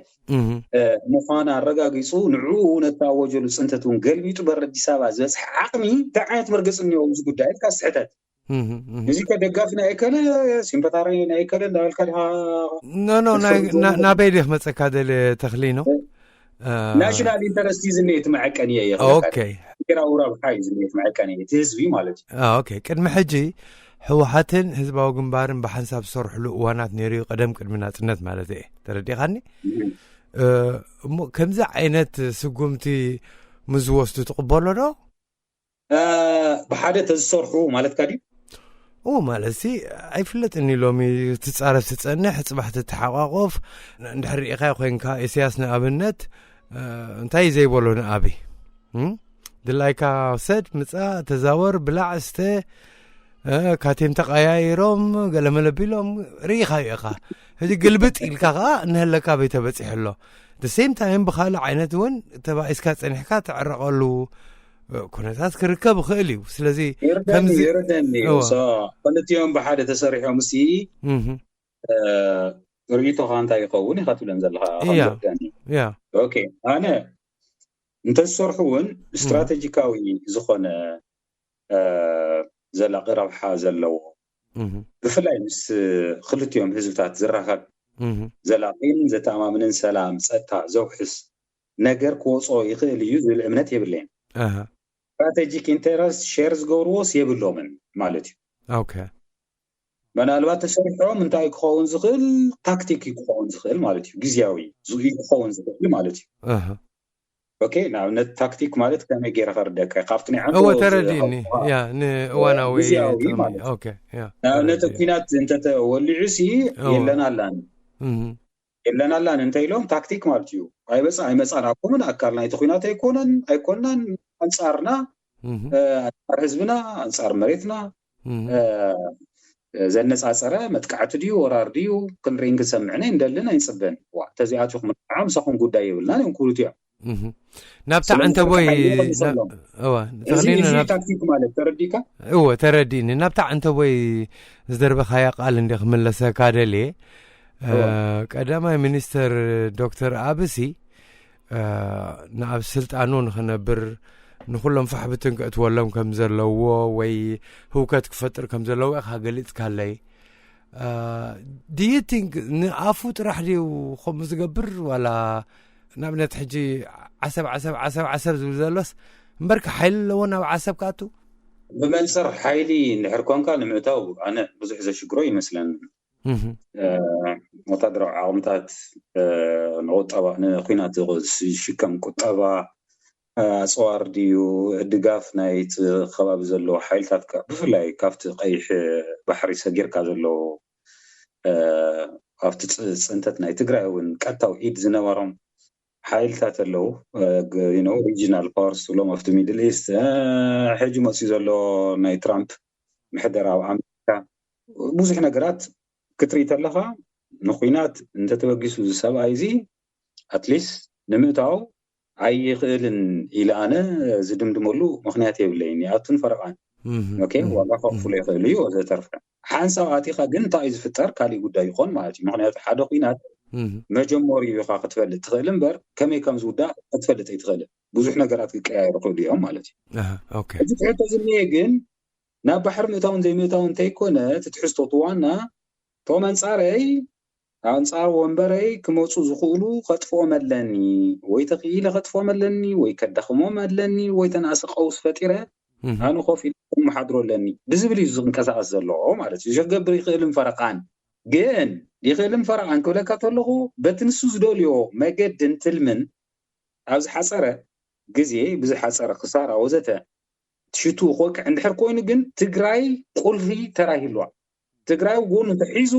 ምዃና ኣረጋጊፁ ንዕኡ ነታወጀሉ ፅንተት እውን ገልቢጡ በር ኣዲስ ኣበባ ዝበፅሐ ዓቕሚ እንታይ ዓይነት መርገፂ እኒኦ ኣብዚ ጉዳይ ኢልካ ስሕተት እዚ ከደጋፊ ናይ ከለ ሲምፓታሪ ናይ ከለ እንዳበልካ ዲኻ ኖ ኖ ናበይ ዲኽ መፀካ ደለ ተኽሊ ነው ናሽናል ኢንተረስት እዩ ዝኒኦ እቲ መዐቀኒ እየ ኦኬ ብሄራዊ ረብሓ እዩ ዝኒኦ እቲ መዐቀኒ እቲ ህዝቢ ማለት እዩ ኦኬ ቅድሚ ሕጂ ህወሓትን ህዝባዊ ግንባርን ብሓንሳብ ዝሰርሕሉ እዋናት ነይሩ እዩ ቀደም ቅድሚ ናፅነት ማለት እየ ተረዲኻኒ እሞ ከምዚ ዓይነት ስጉምቲ ምስ ዝወስዱ ትቕበሎ ዶ ብሓደ ተዝሰርሑ ማለትካ ድዩ ኡ ማለት ሲ ኣይፍለጥን እዩ ሎሚ ትፃረፍ ትፀንሕ ፅባሕ ትተሓቋቆፍ እንድሕር ርኢኻዮ ኮይንካ ኢሳያስ ንኣብነት እንታይ ዘይበሎ ንኣብይ ድላይካ ውሰድ ምፃእ ተዛወር ብላዕ ስተ ካቴም ተቀያይሮም ገለመለ ቢሎም ርኢኻዮ ኢኻ ሕጂ ግልብጥ ኢልካ ከዓ እንሀለካ በይተበፂሑ ኣሎ the same time ብካልእ ዓይነት እውን ተባኢስካ ፀኒሕካ ትዕረቀሉ ኩነታት ክርከብ ይኽእል እዩ ስለዚ ይርደኒ ይርደኒ ክልቲኦም ብሓደ ተሰሪሖም ሲ ርእይቶኻ እንታይ ይኸውን ኢኻ ትብለን ዘለኻ እያ ይርደኒ እያ ኦኬ ኣነ እንተዝሰርሑ እውን ስትራቴጂካዊ ዝኾነ ዘላቂ ረብሓ ዘለዎ ብፍላይ ምስ ክልቲኦም ህዝብታት ዝራኸብ ዘላቂን ዘተኣማምንን ሰላም ፀጥታ ዘውሕስ ነገር ክወፅኦ ይኽእል እዩ ዝብል እምነት የብለይን ኣሃ ስትራቴጂክ ኢንተረስት ሸር ዝገብርዎስ የብሎምን ማለት እዩ ኦኬ ምናልባት ተሰሪሖም እንታይ ክኸውን ዝኽእል ታክቲክ እዩ ክኸውን ዝኽእል ማለት እዩ ግዜያዊ ዝኡ ክኸውን ዝኽእል ማለት እዩ ኣሃ ኦኬ ንኣብነት ታክቲክ ማለት ከመይ ገይረ ከርደካ ካብቲ ናይ እወ ዓንቶ ተረዲእኒ ያ ንእዋናዊ ግዜያዊ ጥቕሚ ማለት እዩ። ኦኬ ያ ንኣብነት ተረዲእኒ። ኩናት እንተተወሊዑ ሲ እወ። የለን ኣላን እም፣ የለን ኣላን እንታይ ኢሎም ታክቲክ ማለት እዩ ኣይበፃ ኣይመፃን ኣኮምን ኣካል ናይቲ ኩናት ኣይኮነን ኣይኮናን ኣንፃርና እም፣ ኣንፃር ህዝብና ኣንፃር መሬትና እም፣ ዘነፃፀረ መጥቃዕቲ ድዩ ወራር ድዩ ክንርኢን ክንሰምዕን ኣይንደልን ኣይንፅበን ዋ እንተዚኣትኹም ከዓ ምሳኹም ጉዳይ የብልናን እዮም ክብሉ እዮም እም። ናብታ ዓንተቦይ እዋ እዚ ተኽሊና እዚ ናብ ታክቲክ ማለት ተረዲካ እወ ተረዲእኒ ናብታ ዓንተቦይ ዝደርበኻያ ቃል እንደ ክምለሰካ ደልየ እወ። ቀዳማይ ሚኒስተር ዶክተር ኣብሲ ንኣብ ስልጣኑ ንኽነብር ንኩሎም ፋሕብትን ክእትወሎም ከም ዘለዎ ወይ ህውከት ክፈጥር ከም ዘለዎ ኢኻ ገሊፅካለይ ድዩ ቲንክ ንኣፉ ጥራሕ ድዩ ከምኡ ዝገብር ዋላ ንኣብነት ሕጂ ዓሰብ ዓሰብ ዓሰብ ዓሰብ ዝብል ዘሎስ እምበርካ ሓይሊ ኣለዎ ናብ ዓሰብ ክኣቱ ብመንፅር ሓይሊ እንድሕር ኮንካ ንምእታው ኣነ ብዙሕ ዘሽግሮ ይመስለን ወታደራዊ ዓቕምታት ንቁጠባ ንኩናት ዝሽከም ቁጠባ ኣፅዋር ድዩ ድጋፍ ናይቲ ከባቢ ዘለዎ ሓይልታት ብፍላይ ካብቲ ቀይሕ ባሕሪ ሰጊርካ ዘለዎ ኣብቲ ፅንተት ናይ ትግራይ እውን ቀጥታዊ ኢድ ዝነበሮም ሓይልታት ኣለዉ ሪጂናል ፓወርስ ትብሎም ኣብቲ ሚድል ኢስት ሕጂ መፅዩ ዘሎ ናይ ትራምፕ ምሕደራ ኣብ ኣሜሪካ ብዙሕ ነገራት ክትርኢ ተለካ ንኩናት እንተተበጊሱ እዚ ሰብኣይ እዚ ኣትሊስት ንምእታው ኣይኽእልን ኢለ ኣነ ዝድምድመሉ ምክንያት የብለይን ይኣቱን ፈረቃን ኦኬ፣ ዋጋ ከኽፍሎ ይኽእሉ እዩ ወዘተርፈ። ሓንሳብ ኣቲኻ ግን እንታይ እዩ ዝፍጠር ካልእ ጉዳይ ይኾን ማለት እዩ። ምክንያቱ ሓደ ኲናት መጀመሪኡ ኢኻ ክትፈልጥ ትኽእል እምበር ከመይ ከም ዝውዳእ ክትፈልጥ ኣይትኽእልን። ብዙሕ ነገራት ክቀያየሩ ይኽእሉ እዮም ማለት እዩ። ኣሃ፣ ኦኬ። እዚ ትሕቶ ዝኒኤ ግን ናብ ባሕሪ ምእታውን ዘይምእታውን እንተይኮነ፣ እቲ ትሕዝቶ እቲ ዋና፣ እቶም ኣንጻረይ፣ ኣንጻር ወንበረይ ክመጹ ዝኽእሉ ከጥፍኦም ኣለኒ፣ ወይ ተኽኢለ ከጥፍኦም ኣለኒ፣ ወይ ከዳኽሞም ኣለኒ፣ ወይ ተናእሰ ቀውስ ፈጢረ ኣነ ኮፍ ኢለ ከመሓድሮ ኣለኒ ብዝብል እዩ ዝንቀሳቐስ ዘሎ ማለት እዩ። ዘገብር ይኽእልን ፈረቓን ግን ይኽእልን ፈረቓን ክብለካ ተለኹ፣ በቲ ንሱ ዝደልዮ መገድን ትልምን ኣብ ዝሓጸረ ግዜ፣ ብዝሓጸረ ክሳራ ወዘተ ሽቱ ክወቅዕ እንድሕር ኮይኑ ግን ትግራይ ቁልፊ ተራ ይህልዋ። ትግራይ ጎኑ ተሒዙ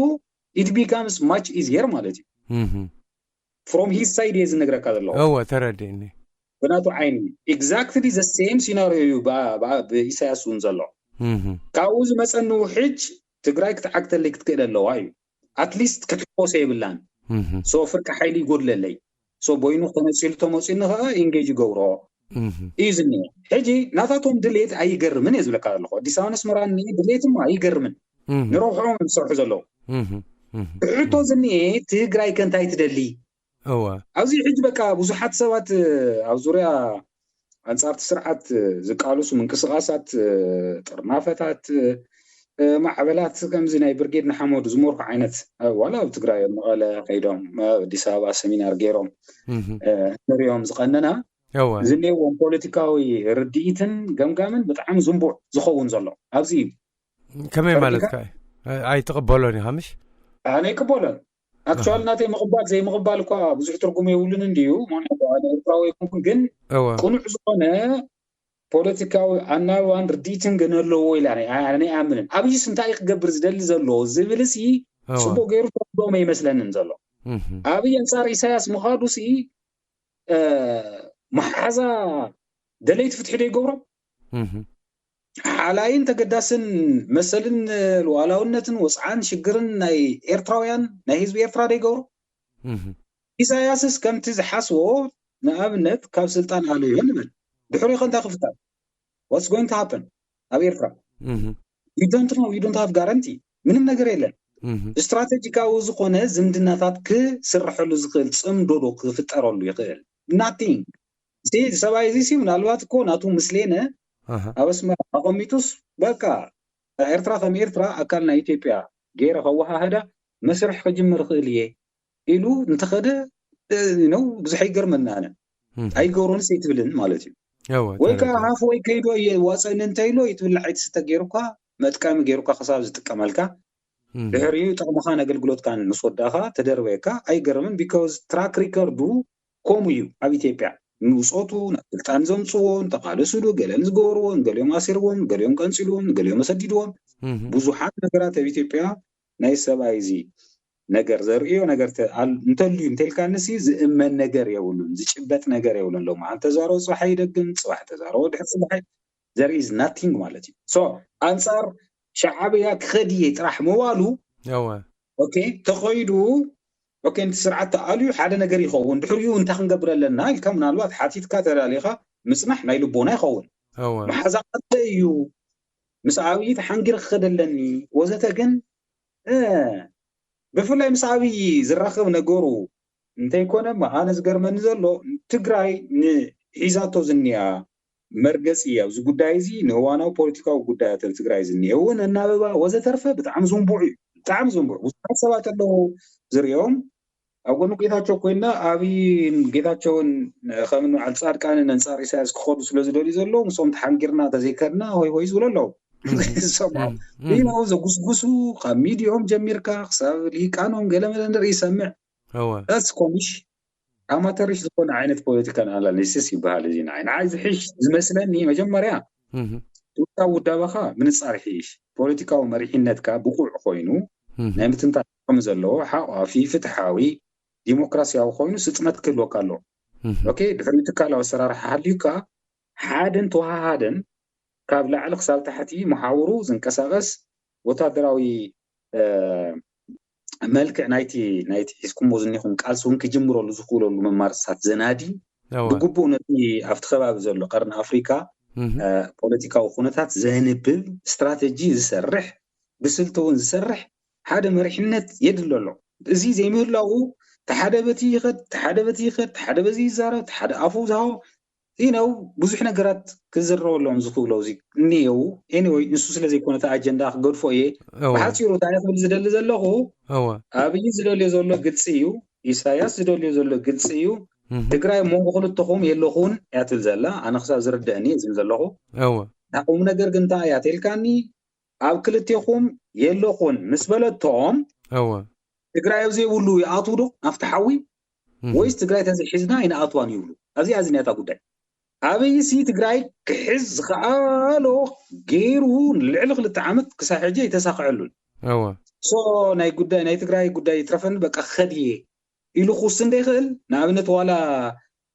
it becomes much easier ማለት እዩ። እህ። From his side እየ ዝነግረካ ዘለኹ። እወ፣ ተረዲእኒ። ብናቱ ዓይኒ exactly the same scenario እዩ ብ-፣ ብ-፣ ብኢሳያስ እውን ዘሎ። እህ። ካብኡ ዝመፀኒ ውሕጅ ትግራይ ክትዓግተለይ ክትክእል ኣለዋ እዩ። At least ክትሕቆሰ የብላን። እህ። So ፍርቂ ሓይሊ ይጎድለለይ። So ቦይኑ ተመፂሉ ተመፂኒ ከዓ engage ይገብሮ እህ። እዩ ዝኒኦ። ሕጂ ናታቶም ድሌት ኣይገርምን እየ ዝብለካ ዘለኹ። ኣዲስ ኣበባን ኣስመራን እኒኦ ድሌትማ ኣይገርምን። እህ። ንረብሕኦም እዮም ዝሰርሑ ዘለዉ። እህ። እህ። ሕቶ ዝኒኤ ትግራይ ከ እንታይ ትደሊ? እወ። ኣብዚ ሕጂ በቃ ብዙሓት ሰባት ኣብ ዙርያ ኣንጻርቲ ስርዓት ዝቃለሱ ምንቅስቃሳት፣ ጥርናፈታት፣ ማዕበላት ከምዚ ናይ ብርጌድ ንሓመዱ ዝመርሑ ዓይነት፣ ዋላ ኣብ ትግራይ ኣብ መቐለ ከይዶም ኣብ ኣዲስ ኣበባ ሰሚናር ገይሮም እህ። ንሪኦም ዝቐነና እወ። ዝኔዎም ፖለቲካዊ ርድኢትን ገምጋምን ብጣዕሚ ዝንቡዕ ዝኸውን ዘሎ ኣብዚ እዩ። ከመይ ማለት ተረዲእካ? ከ? ኣይትቕበሎን ኢኻ ምሽ? ኣነ ኣይቅበሎን። ኣክቹዋሊ ናተይ ምቕባል ዘይምቕባል እኳ ብዙሕ ትርጉም የብሉን እንድዩ። ምክንያቱ ኣነ ኤርትራዊ ኣይኮንኩን፣ ግን እወ። ቅኑዕ ዝኾነ ፖለቲካዊ ኣናባባን ርድኢትን ግን ኣለዎ ኢላ ኣነ ኣነ ኣይኣምንን። ኣብይስ እንታይ እዩ ክገብር ዝደሊ ዘሎ ዝብል ሲ እወ። ጽቡቅ ገይሩ ተረድኦም ኣይመስለንን ዘሎ። እህ። ኣብይ ኣንጻር ኢሳያስ ምኻዱ ሲ እ፣ መሓዛ ደለይቲ ፍትሒ ዶ ይገብሮም? እህ። ሓላይን ተገዳስን መሰልን ሉዓላውነትን ወፅዓን ሽግርን ናይ ኤርትራውያን ናይ ህዝቢ ኤርትራ ዶ ይገብሮ? እህ። ኢሳያስስ ከምቲ ዝሓስቦ ንኣብነት ካብ ስልጣን ኣለዮ ንበል፣ ድሕሪኡ ከ እንታይ ክፍጠር? What's going to happen ኣብ ኤርትራ? እህ። You don't know, you don't have guarantee። ምንም ነገር የለን። እህ። ስትራቴጂካዊ ዝኾነ ዝምድናታት ክስረሐሉ ዝኽእል ጽምዶ ዶ ክፍጠረሉ ይኽእል? Nothing። እዚ ሰብኣይ እዚ ሲ ምናልባት እኮ ናቱ ምስሌነ ኣሃ። ኣብ ኣስመራ ኣቐሚጡስ በቃ ኤርትራ ከም ኤርትራ ኣካል ናይ ኢትዮጵያ ገይረ ከወሃህዳ መስርሕ ክጅምር እኽእል እየ ኢሉ እንተኸደ፣ እ፣ ነው ብዙሕ ኣይገርመና ኣነ። እህ። ኣይገብሮንስ ኣይትብልን ማለት እዩ። እወ፣ ወይ ከዓ ተረዲእ። ሃፍ ወይ ከይዶ እየ ዋፀኒ እንተይሎ ይትብል ዓይት ስተ ገይሩካ መጥቀሚ ገይሩካ ክሳብ ዝጥቀመልካ እህ። ድሕሪኡ ጥቕምኻን ኣገልግሎትካን ምስ ወዳእኻ ተደርበየካ ኣይገርምን። Because track record ኡ ከምኡ እዩ ኣብ ኢትዮጵያ። ንውፆቱ ናብ ስልጣን ዘምፅዎ፣ ንተቓለስሉ፣ ገለ ንዝገበርዎ፣ ንገሊኦም ኣሲርዎም፣ ንገሊኦም ቀንፂልዎም፣ ንገሊኦም ኣሰዲድዎም። እህ። ብዙሓት ነገራት ኣብ ኢትዮጵያ ናይ ሰብኣይ እዚ ነገር ዘርእዮ ነገር ተ-፣ ኣል-፣ እንተልዩ እንተልካንሲ ዝእመን ነገር የብሉን፣ ዝጭበጥ ነገር የብሉን። ሎሚ ኣንተ ዛረቦ ጽባሕ ይደግም፣ ጽባሕ ተዛረቦ ድሕሪ ጽባሕ there is nothing ማለት እዩ። So ኣንጻር ሻዕብያ ክኸድ እየ ጥራሕ ምባሉ እወ። ኦኬ ተኸይዱ ኦኬ ነቲ ስርዓት ተኣልዩ ሓደ ነገር ይኸውን፣ ድሕሪኡ እንታይ ክንገብር ኣለና ኢልካ ምናልባት ሓቲትካ ተላሊኻ ምጽናሕ ናይ ልቦና ይኸውን። እወ። መሓዛ ቀተ እዩ ምስ ኣብይ ተሓንጊረ ክኸድ ኣለኒ ወዘተ ግን እ፣ ብፍላይ ምስ ኣብይ ዝራኸብ ነገሩ እንተይኮነ እሞ ኣነ ዝገርመኒ ዘሎ ትግራይ ንሒዛቶ ዝኒኣ መርገፂ ኣብዚ ጉዳይ እዚ ንእዋናዊ ፖለቲካዊ ጉዳያት ኣብ ትግራይ ዝኒአ እውን ኣናብባ ወዘተርፈ ብጣዕሚ ዝንቡዕ እዩ። ብጣዕሚ ዝንቡዕ ብዙሓት ሰባት ኣለዉ ዝሪኦም ኣብ ጎኒ ጌታቸው ኮይና ኣብይን ጌታቸውን ከም በዓል ፃድቃንን ኣንፃር ኢሳያስ ክኸዱ ስለ ዝደልዩ ዘለዉ ምስኦም ተሓንጊርና ተዘይከድና ሆይ ሆይ ዝብሉ ኣለዉ። ዝሰምዖም እም፣ እም። ይነው ዘጉስጉሱ ካብ ሚዲኦም ጀሚርካ ክሳብ ሊቃኖም ገለመለ ንርኢ ይሰምዕ። እወ። እስ ኮሚሽ ኣማተሪሽ ዝኾነ ዓይነት ፖለቲካል ኣናሊሲስ ይበሃል። እዚ ንዓይ ንዓይ ዝሕሽ ዝመስለኒ መጀመርያ እህ። ውልቃዊ ውዳበኻ ምንጻር ይሕይሽ። ፖለቲካዊ መሪሕነትካ ብቑዕ ኮይኑ እህ። ናይ ምትንታን ዓቕሚ ዘለዎ ሓቋፊ ፍትሓዊ ዲሞክራሲያዊ ኮይኑ ስጥመት ክህልወካ ኣለዎ። እህ። ኦኬ ድሕሪ ትካላዊ ኣሰራርሓ ሃልዩካ ሓደን ተወሃሃደን ካብ ላዕሊ ክሳብ ታሕቲ መሓውሩ ዝንቀሳቐስ ወታደራዊ እ፣ መልክዕ ናይቲ ናይቲ ሒዝኩሞ ዝኒኹም ቃልሲ እውን ክጅምረሉ ዝኽእለሉ መማርፅታት ዘናዲ እወ። ብግቡእ ነቲ ኣብቲ ከባቢ ዘሎ ቀርኒ ኣፍሪካ ፖለቲካዊ ኩነታት ዘንብብ፣ ስትራተጂ ዝሰርሕ፣ ብስልቲ እውን ዝሰርሕ ሓደ መሪሕነት የድሊ ኣሎ። እዚ ዘይምህላው፣ ተሓደ በቲ ይኸድ፣ ተሓደ በቲ ይኸድ፣ ተሓደ በዚ ይዛረብ፣ ተሓደ ኣፉ ዝሃቦ ኢነው ብዙሕ ነገራት ክዝረበሎም ዝኽእሎ እዚ እኒየው። ኤኒወይ፣ ንሱ ስለ ዘይኮነ እቲ ኣጀንዳ ክገድፎ እየ። ብሓፂሩ እንታይ ክብል ዝደሊ ዘለኹ፣ ኣብይ ዝደልዮ ዘሎ ግልፂ እዩ። ኢሳያስ ዝደልዮ ዘሎ ግልፂ እዩ። ትግራይ ኣብ መንጎ ክልተኹም የለኹን እያ ትብል ዘላ። ኣነ ክሳብ ዝርደአኒ ዝብል ዘለኹ። ቁም ነገር ግን እንታይ እያ ተልካኒ፣ ኣብ ክልቴኹም የለኹን ምስ በለቶም፣ ትግራይ ኣብ ዘይብሉ ይኣትዉ ዶ ኣብቲ ሓዊ፣ ወይስ ትግራይ ተዘይሒዝና ኣይንኣትዋን ይብሉ? ኣብዚኣ ዝኒያታ ጉዳይ። ኣብይሲ ትግራይ ክሕዝ ዝኸኣሎ ገይሩ ንልዕሊ ክልተ ዓመት ክሳብ ሕጂ ኣይተሳኽዐሉን። ሶ ናይ ጉዳይ ናይ ትግራይ ጉዳይ ይትረፈኒ፣ በቃ ክኸድ እየ ኢሉ ክውስን ዶ ይኽእል? ንኣብነት ዋላ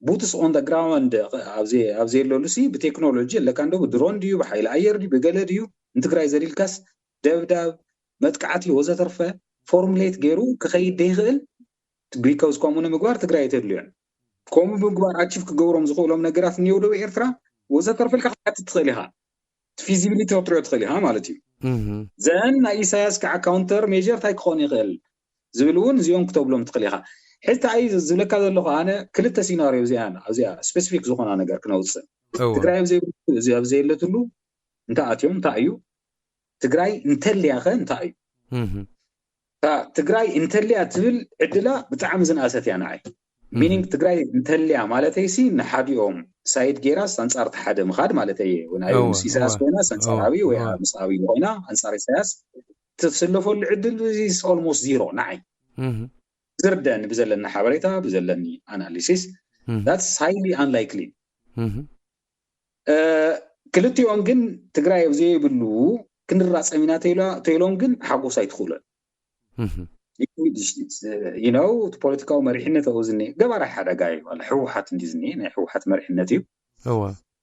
boots on the ground ኣብ ዘየለሉ ሲ ብቴክኖሎጂ ኣለካ እንዶ፣ ብድሮን ድዩ ብሓይሊ ኣየር ድዩ ብገለ ድዩ ንትግራይ ዘሊልካስ ደብዳብ፣ መጥቃዕቲ ወዘተርፈ ፎርሙሌት ገይሩ ክኸይድ ዶ ይኽእል? ቢካውዝ ከምኡ ንምግባር ትግራይ ኣይተድልዮን። ከምኡ ብምግባር ኣቺቭ ክገብሮም ዝኽእሎም ነገራት እኒው ዶ ኤርትራ ወዘተርፈ ኢልካ ክትሓትት ትኽእል ኢኻ። ፊዚቢሊቲ ክትሪኦ ትኽእል ኢኻ ማለት እዩ። ዘን ናይ ኢሳያስ ከዓ ካውንተር ሜር እንታይ ክኾን ይኽእል ዝብል እውን እዚኦም ክተብሎም ትኽእል ኢኻ። ሕዚ ኣይ ዝብለካ ዘለኹ ኣነ ክልተ ሲናሪዮ እዚኣን ኣብዚኣ ስፔሲፊክ ዝኾና ነገር ክነውፅእ፣ ትግራይ ኣብ ዘየለትሉ እንታይ ኣትዮም እንታይ እዩ፣ ትግራይ እንተልያኸ እንታይ እዩ? ትግራይ እንተልያ ትብል ዕድላ ብጣዕሚ ዝንኣሰት እያ ንዓይ። ሚኒንግ ትግራይ እንተልያ ማለተይ ሲ ንሓዲኦም ሳይድ ጌራስ ኣንጻር እቲ ሓደ ምኻድ ማለተይ እየ። ወይ ናይ ምስ ኢሳያስ ኮይና ኣንጻር ኣብይ ወይ ምስ ኣብይ ኮይና ኣንጻር ኢሳያስ ትስለፈሉ ዕድል ኦልሞስት ዚሮ ንዓይ ዝርደኒ ብዘለኒ ሓበሬታ ብዘለኒ ኣናሊሲስ that's highly unlikely። ክልቲኦም ግን ትግራይ ኣብ ዘይብሉ ክንራፀም ኢና ተይሎም ግን ሓጎስ ኣይትኽእሎን። ነው እቲ ፖለቲካዊ መሪሕነት ኣብኡ ዝኒኤ ገባራይ ሓደጋ እዩ። ዋላ ህወሓት እንዲ ዝኒኤ ናይ ህወሓት መሪሕነት እዩ።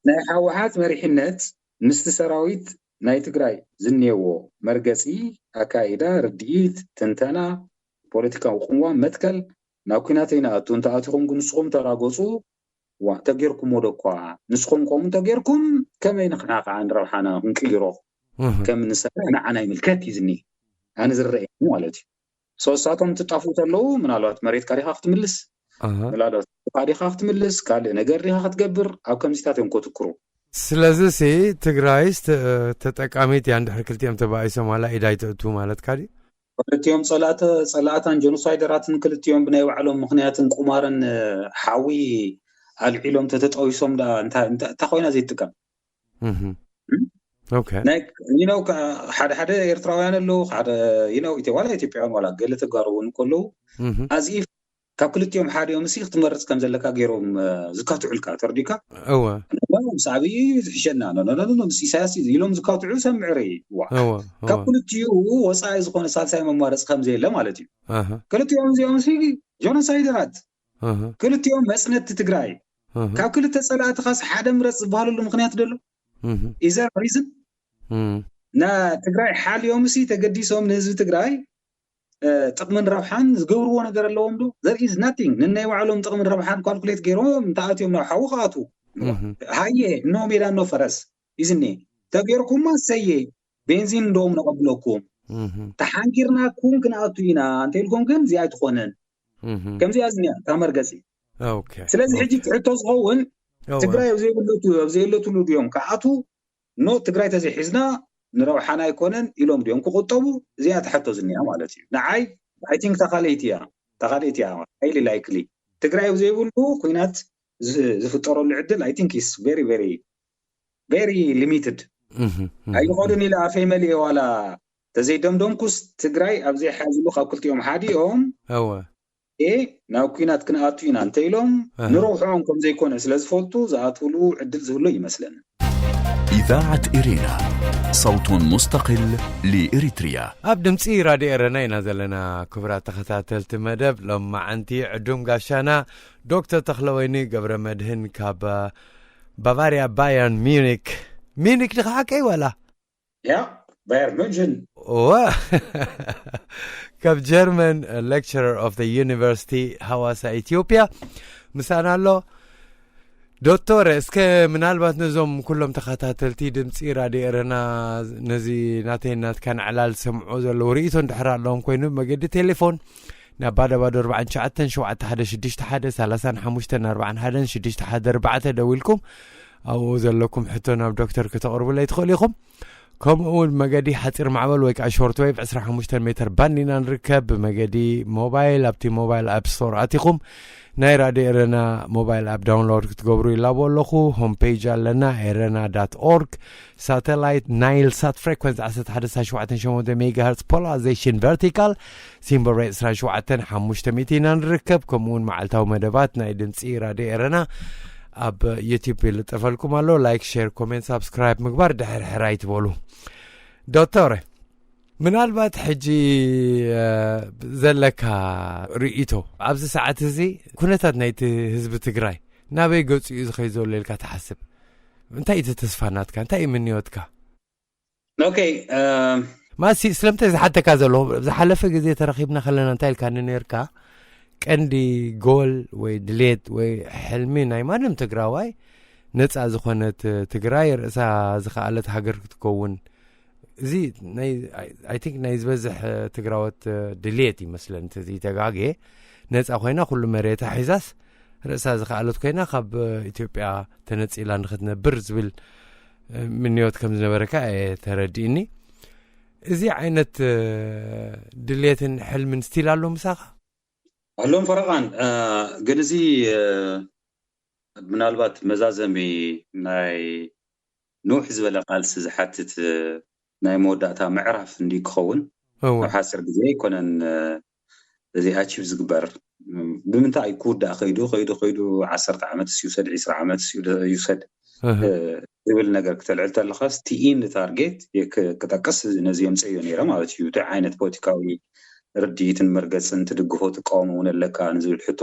ናይ ህወሓት መሪሕነት ምስቲ ሰራዊት ናይ ትግራይ ዝኒኤዎ መርገፂ፣ ኣካይዳ፣ ርድኢት፣ ትንተና፣ ፖለቲካዊ ቅዋም፣ መትከል ናብ ኩናት ኣይንኣቱ፣ እንተኣቲኹም ግን ንስኹም ተራገፁ። ዋ ተጌርኩሞ ዶ እኳ ንስኹም ከምኡ እንተጌርኩም ከመይ ንሕና ከዓ ንረብሓና ክንቅይሮ ከም ንሰርሕ ንዓና ይምልከት እዩ ዝኒ ኣነ ዝረአየኒ ማለት እዩ። ሶ እሳቶም ትጣፍኡ ተለዉ ምናልባት መሬትካ ዲኻ ክትምልስ፣ ምናልባት ዲኻ ክትምልስ፣ ካልእ ነገር ዲኻ ክትገብር፣ ኣብ ከምዚታት እዮም ከትክሩ። ስለዚ ሲ ትግራይስ ተጠቃሚት እያ እንድሕር ክልቲኦም ተባኢሶም ዋላ ኢድ ኣይተእቱ ማለትካ ድዩ? ክልቲኦም ጸላእተ ጸላእታን ጀኖሳይደራትን ክልቲኦም ብናይ ባዕሎም ምኽንያትን ቁማርን ሓዊ ኣልዒሎም ተተጠዊሶም ዳ እንታ ኮይና ዘይትጥቀም። Okay. ናይ you know ሓደ ሓደ ኤርትራውያን ኣለዉ ሓደ you know ኢትዮ ዋላ ኢትዮጵያውያን ዋላ ገለ ተጋሩ እውን ከለዉ as if ካብ ክልቲኦም ሓደ እዮም ሲ ክትመርጽ ከም ዘለካ ገይሮም ዝካትዑልካ ተርዲካ። እወ። ምስ ኣብይ እዩ ዝሕሸና ኖ ኖ ኖ ምስ ኢሳያስ እዩ ኢሎም ዝካትዑ ሰምዕ ርኢ። ዋ እወ እወ ካብ ክልቲኡ ወፃኢ ዝኾነ ሳልሳይ መማረፂ ከም ዘየለ ማለት እዩ። ኣሃ ክልቲኦም እዚኦም ሲ ጀኖሳይደራት ኣሃ ክልቲኦም መፅነትቲ ትግራይ ኣሃ ካብ ክልተ ፀላእትኻስ ሓደ ምረፅ ዝበሃለሉ ምክንያት ደሎ እህ is there a reason? እም ንትግራይ ሓልዮም ሲ ተገዲሶም ንህዝቢ ትግራይ ጥቕምን ረብሓን ዝገብርዎ ነገር ኣለዎም ዶ? There is nothing። ንናይ ባዕሎም ጥቕምን ረብሓን ካልኩሌት ገይሮም እንተኣትዮም ናብ ሓዊ ክኣትዉ። ሃየ እኖ ሜዳ እኖ ፈረስ ይዝኒ ተገይርኩማ ሰየ ቤንዚን እንደዎም ነቐብለኩም ተሓንጊርናኩም ክንኣቱ ኢና እንተኢልኩም ግን እዚኣ ኣይትኾነን። ከምዚኣ ዝኒኣ እታ መርገፂ። ስለዚ ሕጂ ትሕቶ ዝኸውን ትግራይ ኣብ ዘየለትሉ ድዮም ክኣቱ ኖ ትግራይ ተዘይሒዝና ንረብሓና ኣይኮነን ኢሎም ድዮም ክቁጠቡ? እዚኣ ትሕቶ ዝኒኣ ማለት እዩ። ንዓይ I think ተኻልኢት እያ ተኻልኢት እያ highly likely ትግራይ ኣብ ዘይብሉ ኩናት ዝፍጠረሉ ዕድል I think is very very very limited። ኣይኸዱን ኢለ ኣፈይ መሊኤ ዋላ ተዘይደምደምኩስ ትግራይ ኣብ ዘይሓዝሉ ካብ ክልቲኦም ሓዲኦም እወ ኤ ናብ ኩናት ክንኣቱ ኢና እንተኢሎም ኣሃ። ንረብሕኦም ከም ዘይኮነ ስለ ዝፈልጡ ዝኣትውሉ ዕድል ዝህሉ ይመስለኒ። إذاعة إرينا، صوت مستقل لإريتريا. ኣብ ድምፂ ራድዮ ኤረና ኢና ዘለና። ክቡራት ተኸታተልቲ መደብ ሎም መዓንቲ ዕዱም ጋሻና ዶክተር ተኽለወይኒ ገብረ መድህን ካብ ባቫርያ ባየርን ሚዩኒክ። ሚዩኒክ ድኻ ሓቀይ ዋላ? Ja, Bayern München. و ካብ ጀርመን lecturer of the university ሃዋሳ ኢትዮጵያ ምሳና ኣሎ። ዶክተር፣ እስከ ምናልባት ነዞም ኩሎም ተኸታተልቲ ድምፂ ራድዮ ኤረና ነዚ ናተይ ናትካን ዕላል ዝሰምዑ ዘለዉ ርእይቶ እንድሕር ኣለዎም ኮይኑ፣ መገዲ ቴሌፎን ናብ ባዶ ባዶ ኣርባዕተ ትሽዓተ ሸውዓተ ሓደ ሽዱሽተ ሓደ ሰላሳ ሓሙሽተ ኣርባዓ ሓደ ሽዱሽተ ሓደ ኣርባዕተ ደዊልኩም ኣብኡ ዘለኩም ሕቶ ናብ ዶክተር ክተቕርቡለይ ትኽእሉ ኢኹም። ከምኡ እውን ብመገዲ ሓፂር ማዕበል ወይ ከዓ ሾርት ዌቭ ዕስራ ሓሙሽተ ሜትር ባንድ ኢና ንርከብ። ብመገዲ ሞባይል ኣብቲ ሞባይል ኣፕ ስቶር ኣቲኹም ናይ ራድዮ ኤረና ሞባይል ኣፕ ዳውንሎድ ክትገብሩ ይላቦ ኣለኹ። ሆም ፔጅ ኣለና፣ ኤረና ዳት ኦርግ። ሳተላይት ናይል ሳት ፍሬኮንሲ ዓሰርተ ሓደ ነጥቢ ሸውዓተ ሸሞንተ ሜጋሃርትስ ፖላራይዜሽን ቨርቲካል፣ ሲምቦል ሬት ዕስራን ሸውዓተን ሓሙሽተ ሚእቲ ኢና ንርከብ። ከምኡ እውን መዓልታዊ መደባት ናይ ድምፂ ራድዮ ኤረና ኣብ ዩቲዩብ ይልጠፈልኩም ኣሎ። ላይክ፣ ሼር፣ ኮሜንት፣ ሳብስክራይብ ምግባር ድሕር ሕር ኣይትበሉ። ዶክተር፣ ምናልባት ሕጂ እ፣ ዘለካ ርእይቶ ኣብዚ ሰዓት እዚ ኩነታት ናይቲ ህዝቢ ትግራይ ናበይ ገፁ እዩ ዝኸይ ዘሎ ኢልካ ትሓስብ? እንታይ እቲ ተስፋ ናትካ? እንታይ እዩ ምንዮትካ? ኦኬ፣ እ፣ ማሲ ስለምንታይ ዝሓተካ ዘለኹ፣ ዝሓለፈ ግዜ ተረኺብና ከለና እንታይ ኢልካኒ ነርካ? ቀንዲ ጎል ወይ ድሌት ወይ ሕልሚ ናይ ማንም ትግራዋይ ነፃ ዝኾነት ትግራይ፣ ርእሳ ዝኸኣለት ሃገር ክትከውን። እዚ ናይ፣ ኣይ ቲንክ፣ ናይ ዝበዝሕ ትግራወት ድሌት ይመስለኒ፣ እንተዘይተጋግየ። ነፃ ኮይና ኩሉ መሬታ ሒዛስ ርእሳ ዝኸኣለት ኮይና ካብ ኢትዮጵያ ተነፂላ ንክትነብር ዝብል ምንዮት ከም ዝነበረካ እየ ተረዲእኒ። እዚ ዓይነት ድሌትን ሕልምን ስቲል ኣሎ ምሳኻ? ኣሎም ፈረቓን፣ እ፣ ግን እዚ፣ እ፣ ምናልባት መዛዘሚ ናይ ንውሕ ዝበለ ቃልሲ ዝሓትት፣ እ፣ ናይ መወዳእታ ምዕራፍ እንዲ ክኸውን። እወ። ኣብ ሓፂር ግዜ ኣይኮነን፣ እ፣ እዚ ኣቺቭ ዝግበር። ም፣ ብምንታይ ክውዳእ ከይዱ፣ ከይዱ፣ ከይዱ ዓሰርተ ዓመት ይውሰድ፣ ዒስራ ዓመት ይውሰድ፣ እህ። እ፣ ዝብል ነገር ክተልዕል ተለኻስ፣ እቲ ኢንድ ታርጌት የ-፣ ክ-፣ ክጠቅስ ነዚ የምፀዮ ነይረ ማለት እዩ። እንታይ ዓይነት ፖለቲካዊ ርድኢትን መርገፅን ትድግፎ ትቃወሞ እውን ኣለካ ንዝብል ሕቶ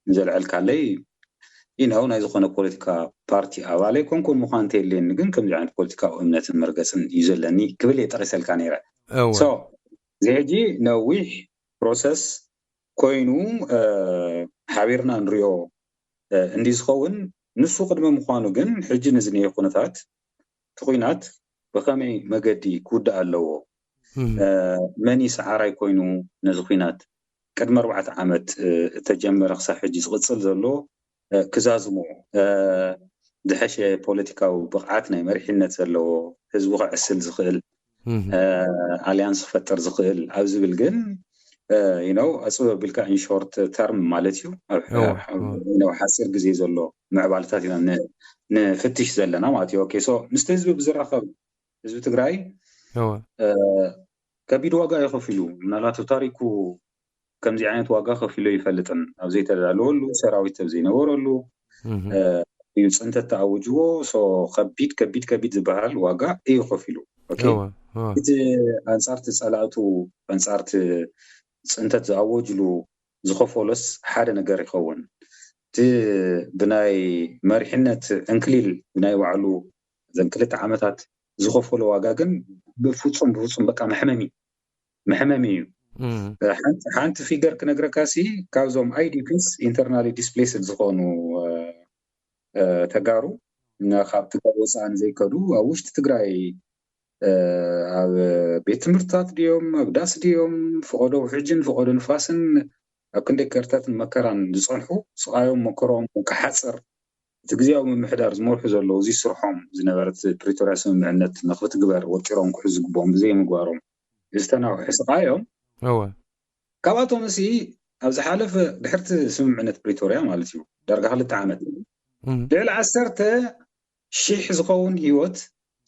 ንዘልዐልካለይ፣ ኢነው ናይ ዝኾነ ፖለቲካ ፓርቲ ኣባል ኣይኮንኩን፣ ምዃን እንተየድልየኒ ግን ከምዚ ዓይነት ፖለቲካዊ እምነትን መርገፅን እዩ ዘለኒ ክብል እየ ጠቒሰልካ ነይረ። እወ። So፣ እዚ ሕጂ ነዊሕ ፕሮሰስ ኮይኑ፣ እ፣ ሓቢርና ንሪኦ፣ እ፣ እንዲ ዝኸውን፣ ንሱ ቅድሚ ምዃኑ ግን ሕጂ ንዝኒሀ ኩነታት፣ እቲ ኲናት ብኸመይ መገዲ ክውዳእ ኣለዎ? እህ። እ፣ መን እዩ ሰዓራይ ኮይኑ ነዚ ኲናት? ቅድሚ ኣርባዕተ ዓመት፣ እ፣ እተጀመረ ክሳብ ሕጂ ዝቕጽል ዘሎ፣ እ፣ ክዛዝሞ፣ እ፣ ዝሐሸ ፖለቲካዊ ብቕዓት ናይ መሪሕነት ዘለዎ፣ ህዝቡ ከዕስል ዝኽእል፣ እህ። እ፣ ኣልያንስ ክፈጥር ዝኽእል ኣብ ዝብል ግን፣ እ፣ you know፣ ኣጽብብ ኣቢልካ ኢን ሾርት ተርም ማለት እዩ። ኣብ፣ እወ፣ ኣብ፣ እወ። you know፣ ሓጺር ግዜ ዘሎ ምዕባለታት ኢና ን-፣ ንፍትሽ ዘለና ማለት እዩ። ኦኬ፣ ሶ ምስቲ ህዝቢ ብዝራኸብ ህዝቢ ትግራይ፣ እወ። እ፣ ከቢድ ዋጋ እዩ ከፊሉ። ምናልባት ኣብ ታሪኩ ከምዚ ዓይነት ዋጋ ከፊሉ ይፈልጥን፣ ኣብ ዘይተዳለወሉ፣ ሰራዊት ኣብ ዘይነበረሉ፣ እህ። እ፣ እዩ ፅንተት ተኣውጅዎ። ሶ ከቢድ፣ ከቢድ፣ ከቢድ ዝበሃል ዋጋ እዩ ከፊሉ። ኦኬ? እወ፣ እወ። እቲ ኣንጻርቲ ጸላእቱ፣ ኣንጻርቲ ጽንተት ዝኣወጅሉ ዝኸፈሎስ ሓደ ነገር ይኸውን። እቲ ብናይ መሪሕነት ዕንክሊል፣ ብናይ ባዕሉ ዘን ክልተ ዓመታት ዝኸፈሎ ዋጋ ግን ብፍጹም፣ ብፍጹም በቃ መሕመሚ፣ መሕመሚ እዩ። እም። ሓንቲ፣ ሓንቲ ፊገር ክነግረካ ሲ፣ ካብዞም ኣይ ዲ ፒስ፣ ኢንተርናሊ ዲስፕሌስድ ዝኾኑ፣ እ፣ እ፣ ተጋሩ፣ ን-፣ ካብ ትግራይ ወፃእ ንዘይከዱ፣ ኣብ ውሽጢ ትግራይ፣ እ፣ ኣብ ቤት ትምህርትታት ድዮም፣ ኣብ ዳስ ድዮም፣ ፈቐዶ ውሕጅን ፈቐዶ ንፋስን ኣብ ክንደይ ከርተትን መከራን ዝፀንሑ፣ ስቓዮም መከሮም ክሓፅር፣ እቲ ግዜያዊ ምምሕዳር ዝመርሑ ዘለዉ፣ እዚ ስርሖም ዝነበረት ፕሪቶርያ ስምምዕነት ንክትግበር ወጢሮም ክሕዙ ዝግብኦም ብዘይምግባሮም ዝተናውሐ ስቓዮም፣ እወ። ካብኣቶም እዚ ኣብ ዝሓለፈ፣ ድሕርቲ ስምምዕነት ፕሪቶርያ ማለት እዩ፣ ዳርጋ ክልተ ዓመት፣ እም። ልዕሊ ዓሰርተ ሺሕ ዝኸውን ህይወት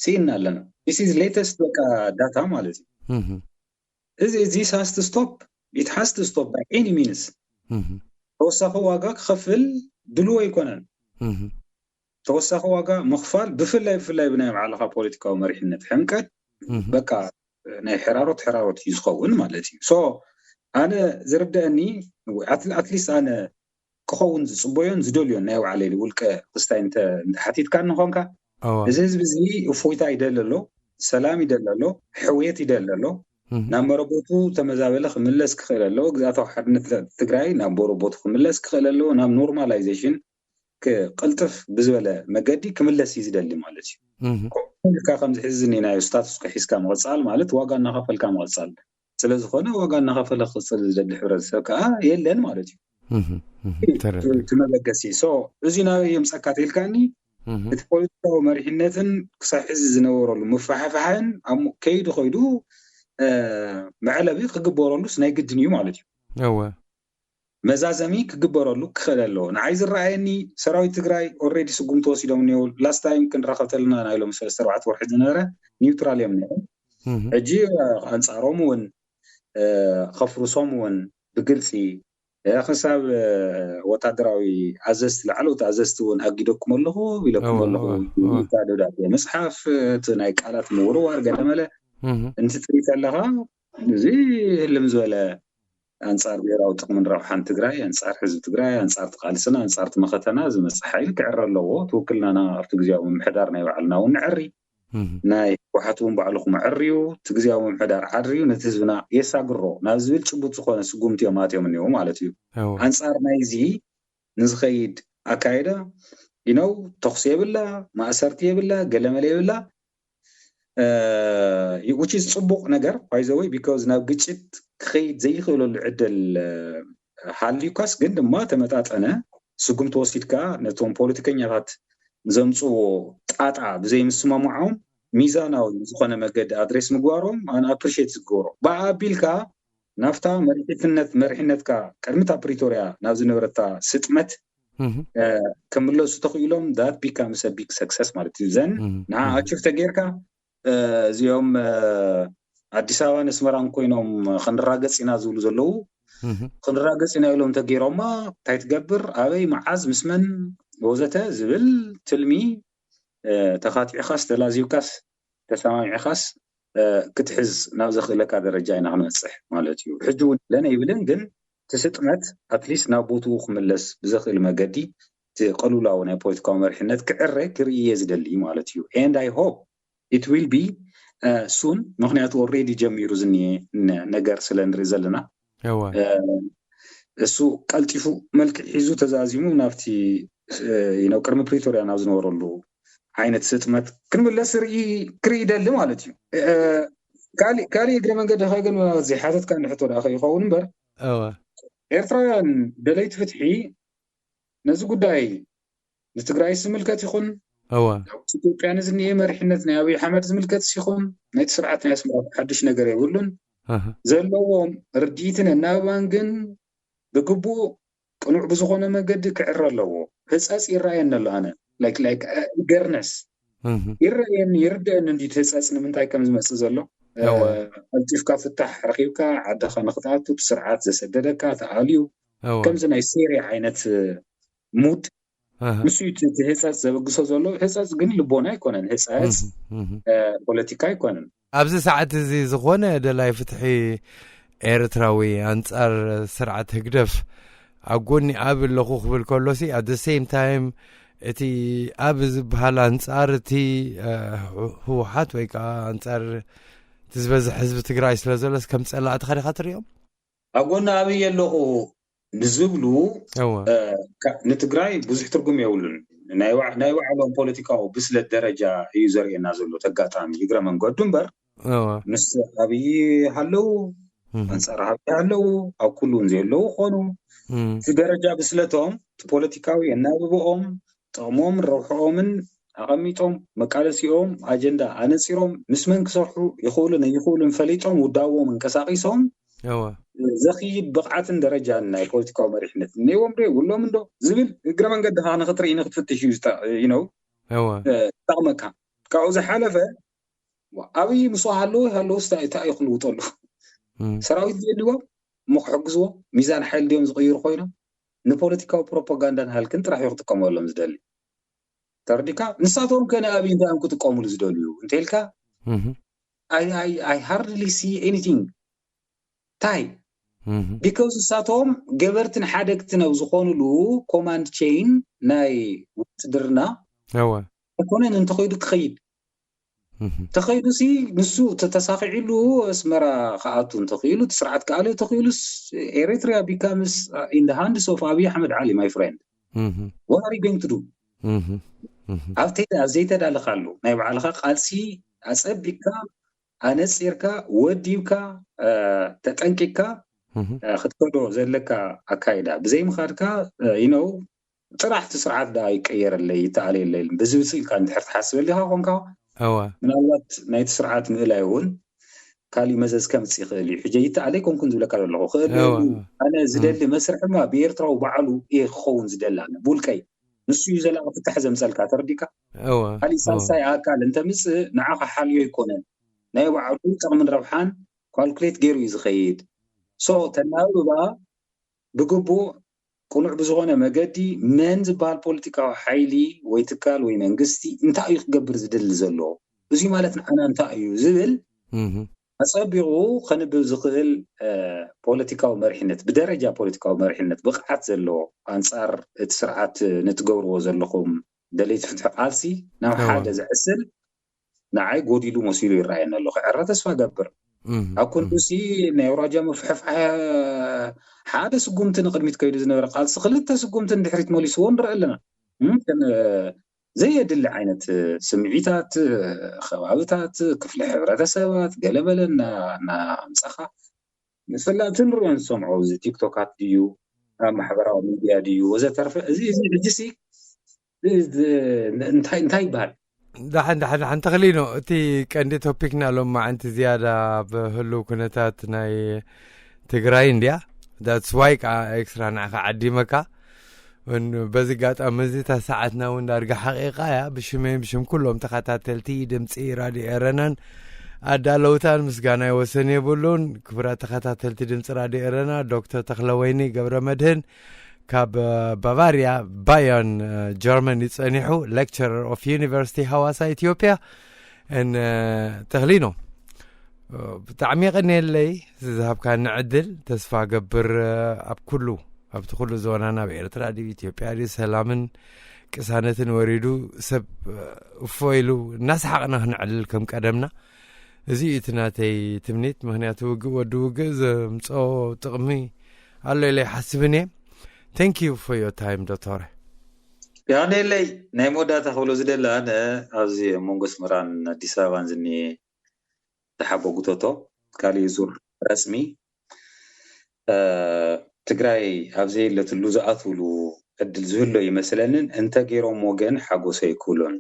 ስኢንና ኣለና። This is latest በቃ ዳታ ማለት እዩ። እም። እዚ፣ this has to stop. It has to stop by any means. እም። ተወሳኺ ዋጋ ክኸፍል ድልዎ ኣይኮነን። እም። ተወሳኺ ዋጋ ምኽፋል፣ ብፍላይ፣ ብፍላይ ብናይ ባዕልኻ ፖለቲካዊ መሪሕነት ሕምቀት፣ እም። በቃ ናይ ሕራሮት፣ ሕራሮት እዩ ዝኸውን ማለት እዩ። ሶ ኣነ ዝርደአኒ፣ ኣት-፣ ኣትሊስት ኣነ ክኸውን ዝፅበዮን ዝደልዮን ናይ ባዕለይ ውልቀ ክስታይ እንተ፣ እንተ ሓቲትካኒ ኾንካ፣ እወ። እዚ ህዝቢ እዚ እፎይታ ይደሊ ኣሎ፣ ሰላም ይደሊ ኣሎ፣ ሕውየት ይደሊ ኣሎ፣ እም። ናብ መረቦቱ ተመዛበለ ክምለስ ክኽእል ኣለዎ፣ ግዝኣታዊ ሓድነት ትግራይ ናብ መረቦቱ ክምለስ ክኽእል ኣለዎ፣ ናብ ኖርማላይዜሽን ክቕልጥፍ ብዝበለ መገዲ ክምለስ እዩ ዝደሊ ማለት እዩ። እህ፣ ኢልካ ከምዚ ሕዚ ዝኒናዮ ስታቱስ ኮ ሒዝካ ምቕፃል ማለት ዋጋ እናኸፈልካ ምቕፃል ስለዝኾነ ዋጋ እናኸፈለ ክቕፅል ዝደሊ ሕብረተሰብ ከዓ የለን ማለት እዩ። እህ፣ እህ፣ ተረዲእ። እቲ መበገሲ so እዚ ናበይ የምፀካ ተልካኒ እህ፣ እቲ ፖለቲካዊ መሪሕነትን ክሳብ ሕዚ ዝነበረሉ ምፋሕፋሕን ኣብ ከይዱ ከይዱ እ፣ መዕለቢ ክግበረሉስ ናይ ግድን እዩ ማለት እዩ። እወ፣ መዛዘሚ ክግበረሉ ክኽእል ኣለዎ። ንዓይ ዝረኣየኒ ሰራዊት ትግራይ ኦልሬዲ ስጉምቲ ወሲዶም እኒው። ላስት ታይም ክንራኸብ ተለና ናይ ሎም ሰለስተ ኣርባዕተ ወርሒ ዝነበረ ኒውትራል እዮም ነይሮም። እህ፣ ሕጂ ኣንፃሮም እውን እ፣ ከፍርሶም እውን ብግልፂ እ፣ ክሳብ እ፣ ወታደራዊ ኣዘዝቲ ላዕለዎት ኣዘዝቲ እውን ኣጊደኩም ኣለኹ ኢለኩም እወ፣ ኣለኹ እወ፣ እወ። ኢልካ ደብዳቤ ምፅሓፍ እቲ ናይ ቃላት ምውርዋር ገለመለ እህ፣ እንትትርኢ ከለኻ እዚ ህልም ዝበለ ኣንፃር ብሄራዊ ጥቕምን ረብሓን ትግራይ ኣንፃር ህዝቢ ትግራይ ኣንፃር ቃልስና ኣንፃር መኸተና ዝመፅእ ሓይሊ ክዕረ ኣለዎ። ትውክልናና ኣብቲ ግዜያዊ ምምሕዳር ናይ ባዕልና እውን ንዕሪ እህ፣ ናይ ህወሓት እውን ባዕልኹም ኣዕርዩ እቲ ግዜያዊ ምምሕዳር ዓርዩ ነቲ ህዝብና የሳግሮ ናብ ዝብል ጭቡጥ ዝኾነ ስጉምቲ እዮም ኣትዮም እኒው ማለት እዩ። እወ፣ ኣንፃር ናይዚ ንዝኸይድ ኣካይዳ you know ተኹሲ የብላ ማእሰርቲ የብላ ገለመለ የብላ which is ፅቡቕ ነገር by the way because ናብ ግጭት ክኸይድ ዘይኽእለሉ ዕድል እ፣ ሃልዩካስ ግን ድማ ተመጣጠነ ስጉምቲ ወሲድካ ነቶም ፖለቲከኛታት ዘምፅዎ ጣጣ ብዘይምስማማዖም ሚዛናዊ ዝኾነ መገዲ ኣድሬስ ምግባሮም ኣነ ኣፕሪሼት ዝገብሮ ብኣ ኣቢልካ ናፍታ መሪሕትነት መሪሕነትካ ቅድሚ እታ ፕሪቶርያ ናብ ዝነበረታ ስጥመት እህ፣ እ፣ ክምለሱ ተኽኢሎም that becomes a big success ማለት እዩ ዘን እህ፣ ንዓ እህ፣ ኣቺቭ ተጌርካ እ፣ እዚኦም እ፣ ኣዲስ ኣበባን ኣስመራን ኮይኖም ክንራገፅ ኢና ዝብሉ ዘለዉ እህ፣ ክንራገፅ ኢና ኢሎም ተገይሮማ እንታይ ትገብር ኣበይ መዓዝ ምስ መን ወዘተ ዝብል ትልሚ እ፣ ተኻቲዕኻስ ተላዚብካስ ተሰማሚዕኻስ እ፣ ክትሕዝ ናብ ዘኽእለካ ደረጃ ኢና ክንበፅሕ ማለት እዩ። ሕጂ እውን ለነ ይብልን ግን እቲ ስጥመት ኣትሊስት ናብ ቦትኡ ክምለስ ብዘኽእል መገዲ እቲ ቅልውላው ናይ ፖለቲካዊ መሪሕነት ክዕረ ክርኢ እየ ዝደሊ ማለት እዩ and I hope it will be soon ምክንያቱ already ጀሚሩ ዝኒኤ ነ- ነገር ስለ ንርኢ ዘለና እወ፣ እ፣ እሱ ቀልጢፉ መልክዕ ሒዙ ተዛዚሙ ናብቲ እ፣ you know ቅድሚ ፕሪቶርያ ናብ ዝነበረሉ ዓይነት ስጥመት ክንምለስ ርኢ ክርኢ ይደሊ ማለት እዩ። እ፣ ካሊእ ካሊእ እግረ መንገዲ ከ ግን ዘይሓተትካ ንሕቶ ዳ ይኸውን እምበር እወ፣ ኤርትራውያን ደለይቲ ፍትሒ ነዚ ጉዳይ ንትግራይ ዝምልከት ይኹን እወ፣ ኢትዮጵያ ንዝኒኤ መሪሕነት ናይ ኣብይ ኣሕመድ ዝምልከት ይኹን ነቲ ስርዓት ናይ ኣስመራ ሓድሽ ነገር የብሉን። ኣሃ፣ ዘለዎም ርድኢትን ኣናብባን ግን ብግቡእ ቅኑዕ ብዝኾነ መገዲ ክዕረ ኣለዎ። ህፀፅ ይረኣየኒ ኣሎ ኣነ like like ገርነስ እህ፣ ይረኣየኒ ይርደአኒ እንዲ ህፀፅ ንምንታይ ከም ዝመፅእ ዘሎ እወ። ቀልጢፍካ ፍታሕ ረኪብካ ዓድኻ ንክትኣቱ ስርዓት ዘሰደደካ ተኣልዩ እወ፣ ከምዚ ናይ ሴርያ ዓይነት ሙድ ኣሃ፣ ንሱ እዩ እቲ ህፀፅ ዘበግሶ ዘሎ። ህፀፅ ግን ልቦና ኣይኮነን። ህፀፅ እህ፣ እህ። ፖለቲካ ኣይኮነን። ኣብዚ ሰዓት እዚ ዝኾነ ደላይ ፍትሒ ኤርትራዊ ኣንጻር ስርዓት ህግደፍ ኣብ ጎኒ ኣብ ኣለኹ ክብል ከሎሲ at the same time እቲ ኣብ ዝበሃል ኣንጻር እቲ እ፣ ህወሓት ወይ ከዓ ኣንጻር እቲ ዝበዝሕ ህዝቢ ትግራይ ስለ ዘሎስ ከም ጸላእቲ ኸዲኻ ትሪኦም? ኣብ ጎኒ ኣብይ ኣለኹ ንዝብሉ እወ፣ እ፣ ካ- ንትግራይ ብዙሕ ትርጉም የብሉን። ናይ ባ- ናይ ባዕሎም ፖለቲካዊ ብስለት ደረጃ እዩ ዘርእየና ዘሎ። ተጋጣሚ እግረ መንገዱ እምበር እወ፣ ምስ ኣብይ ሃለው እህ፣ ኣንፃር ኣብይ ሃለው ኣብ ኩሉ እውን ዘየለው ኾኑ እህ፣ እቲ ደረጃ ብስለቶም እቲ ፖለቲካዊ ኣናብብኦም ጥቕሞም ረብሕኦምን ኣቐሚጦም መቃለሲኦም ኣጀንዳ ኣነፂሮም ምስ መን ክሰርሑ ይኽእሉን ኣይኽእሉን ፈሊጦም ውዳቦም እንቀሳቂሶም እወ፣ ዘኽይድ ብቕዓትን ደረጃን ናይ ፖለቲካዊ መሪሕነት እኒዎም ዶ የብሎም እንዶ ዝብል እግረ መንገድኻ ንክትርኢ ንክትፍትሽ እዩ ዝጠ- you know እወ፣ ዝጠቕመካ። ካብኡ ዝሓለፈ ኣብይ ምስ ሃለዉ ሃለዉ እንታይ እንታይ እዩ ክልውጠሉ? እም፣ ሰራዊት ዘድልዎም እሞ ክሕግዝዎ ሚዛን ሓይሊ ድዮም ዝቕይሩ ኮይኖም ንፖለቲካዊ ፕሮፓጋንዳን ሃልክን ጥራሕ እዩ ክጥቀመሎም ዝደሊ። ተረዲካ? ንሳቶም ከ ንኣብይ እንታይ እዮም ክጥቀሙሉ ዝደልዩ እንተልካ እህ፣ I, I, I hardly see anything ታይ እህ፣ because ንሳቶም ገበርትን ሓደግትን ኣብ ዝኾኑሉ ኮማንድ ቼን ናይ ውትድርና እወ፣ ኣይኮነን እንተኸይዱ ክኸይድ እህ፣ ተኸይዱ ሲ ንሱ ተተሳኺዕሉ ኣስመራ ክኣቱ እንተኽኢሉ እቲ ስርዓት ክኣልዮ ተኽኢሉስ ኤሪትሪያ becomes in the hands of ኣብይ ኣሕመድ ዓሊ my friend What are you going to do? ኣብ ዘይተዳለኻሉ ናይ ባዕልኻ ቃልሲ ኣጸቢቅካ ኣነጺርካ ወዲብካ ተጠንቂቅካ ክትከዶ ዘለካ ኣካይዳ ብዘይ ምኻድካ you know ጥራሕ እቲ ስርዓት ደኣ ይቀየረለይ ይተኣለየለይ ብዝብል ኢልካ እንድሕር ትሓስበሉ ኢኻ ኮንካ ምናልባት ናይቲ ስርዓት ምእላይ እውን ካሊእ መዘዝ ከምፅእ ይኽእል እዩ ሕጂ ይተኣለይ ኮንኩን ዝብለካ ዘለኹ ክእለሉ ኣነ ዝደሊ መስርሕማ ብኤርትራዊ ባዕሉ እየ ክኸውን ዝደሊ ኣነ ብውልቀይ ንሱ እዩ ዘላቂ ፍታሕ ዘምፀልካ ተረዲካ ካሊእ ሳልሳይ ኣካል እንተምፅእ ንዓኻ ሓልዮ ኣይኮነን ናይ ባዕሉ ጥቕምን ረብሓን ኳልኩሌት ገይሩ እዩ ዝኸይድ so ተናብባ ብግቡእ ቅኑዕ ብዝኾነ መገዲ መን ዝበሃል ፖለቲካዊ ሓይሊ ወይ ትካል ወይ መንግስቲ እንታይ እዩ ክገብር ዝደሊ ዘሎ እዙ ማለት ንዓና እንታይ እዩ ዝብል ኣፀቢቑ ከንብብ ዝኽእል ፖለቲካዊ መሪሕነት ብደረጃ ፖለቲካዊ መሪሕነት ብቕዓት ዘለዎ ኣንፃር እቲ ስርዓት ንትገብርዎ ዘለኹም ደለይቲ ፍትሒ ቃልሲ ናብ ሓደ ዝዕስል ንዓይ ጎዲሉ መሲሉ ይረኣየኒ ኣሎ ክዕረ ተስፋ ገብር ኣብ ክንዱሲ ናይ ኣውራጃ ምፍሕፋሕ ሓደ ስጉምቲ ንቅድሚት ከይዱ ዝነበረ ቃልሲ ክልተ ስጉምቲ ንድሕሪት መሊስዎ ንርኢ ኣለና ዘየድሊ ዓይነት ስምዒታት ከባብታት ክፍሊ ሕብረተሰባት ገለበለ እናምፀኻ ንፈላጥቲ ንሪኦ ንሰምዖ እዚ ቲክቶካት ድዩ ኣብ ማሕበራዊ ሚድያ ድዩ ወዘተርፈ እዚ እዚ ሕጂሲ እንታይ እንታይ ይበሃል ዳሓን ዳሓን ዳሓን ተኽሊኖ እቲ ቀንዲ ቶፒክና ሎም መዓንቲ ዝያዳ ብህልው ኩነታት ናይ ትግራይ እንድያ that's why ከዓ ኤክስትራ ንዓኻ ዓዲመካ በዚ ጋጣሚ እዚ እታ ሰዓትና እውን ዳርጋ ሓቂቓ እያ ብሽመይ ብሽም ኩሎም ተኸታተልቲ ድምፂ ራድዮ ኤረናን ኣዳለውታን ምስጋና ይወሰን የብሉን ክቡራት ተኸታተልቲ ድምፂ ራድዮ ኤረና ዶክተር ተኽለወይኒ ገብረ መድህን ካብ ባቫርያ ባዮን ጀርመን እዩ ጸኒሑ lecturer of University ሃዋሳ ኢትዮጵያ ተኽሊኖ ብጣዕሚ የቐንየለይ ዝሃብካኒ ዕድል ተስፋ ገብር ኣብ ኩሉ ኣብቲ ኩሉ ዞናና ኣብ ኤርትራ ድዩ ኢትዮጵያ ድዩ ሰላምን ቅሳነትን ወሪዱ ሰብ እፎ ኢሉ እናሰሓቕና ክነዕልል ከም ቀደምና እዚ እዩ እቲ ናተይ ትምኒት ምክንያቱ ውግእ ወዲ ውግእ ዘምፅኦ ጥቕሚ ኣሎ ኢለ ይሓስብን እየ thank you for your time ዶክተር ያኔለይ ናይ መወዳእታ ክብሎ ዝደሊ ኣነ ኣብዚ ኣብ መንጎ ኣስመራን ኣዲስ ኣበባን ዝኒ ተሓቦ ጉተቶ ካሊእ ዙር ረስሚ ትግራይ ኣብ ዘየለትሉ ዝኣትውሉ ዕድል ዝህሎ ይመስለንን እንተ ገይሮም ወገን ሓጎሰ ይክብሎን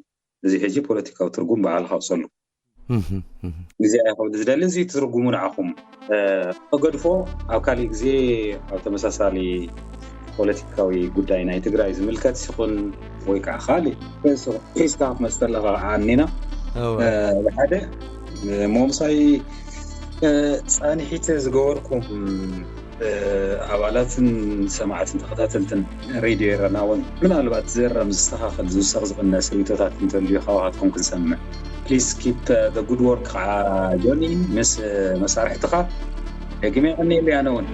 እዚ ሕጂ ፖለቲካዊ ትርጉም ባዕልኻ ኣውፀሉ ግዜ ኣይኸብድ ዝደሊ እዚ ትርጉሙ ንዓኹም ተገድፎ ኣብ ካሊእ ግዜ ኣብ ተመሳሳሊ ፖለቲካዊ ጉዳይ ናይ ትግራይ ዝምልከት ይኹን ወይ ከዓ ካሊእ ሒዝካ ክትመፅእ ከለካ ከዓ ኣኒና ሓደ ሞምሳይ ፃንሒት ዝገበርኩም ኣባላትን ሰማዕትን ተኸታተልትን ሬድዮ ኤረና እውን ምናልባት ዝእረም ዝስተኻኸል ዝውሰኽ ዝቕነስ ርእቶታት እንተልዩ ካባኻትኩም ክንሰምዕ please keep the good work ከዓ ጆኒ ምስ መሳርሕትኻ ደግመ የቐንየሉ ኣነ እውን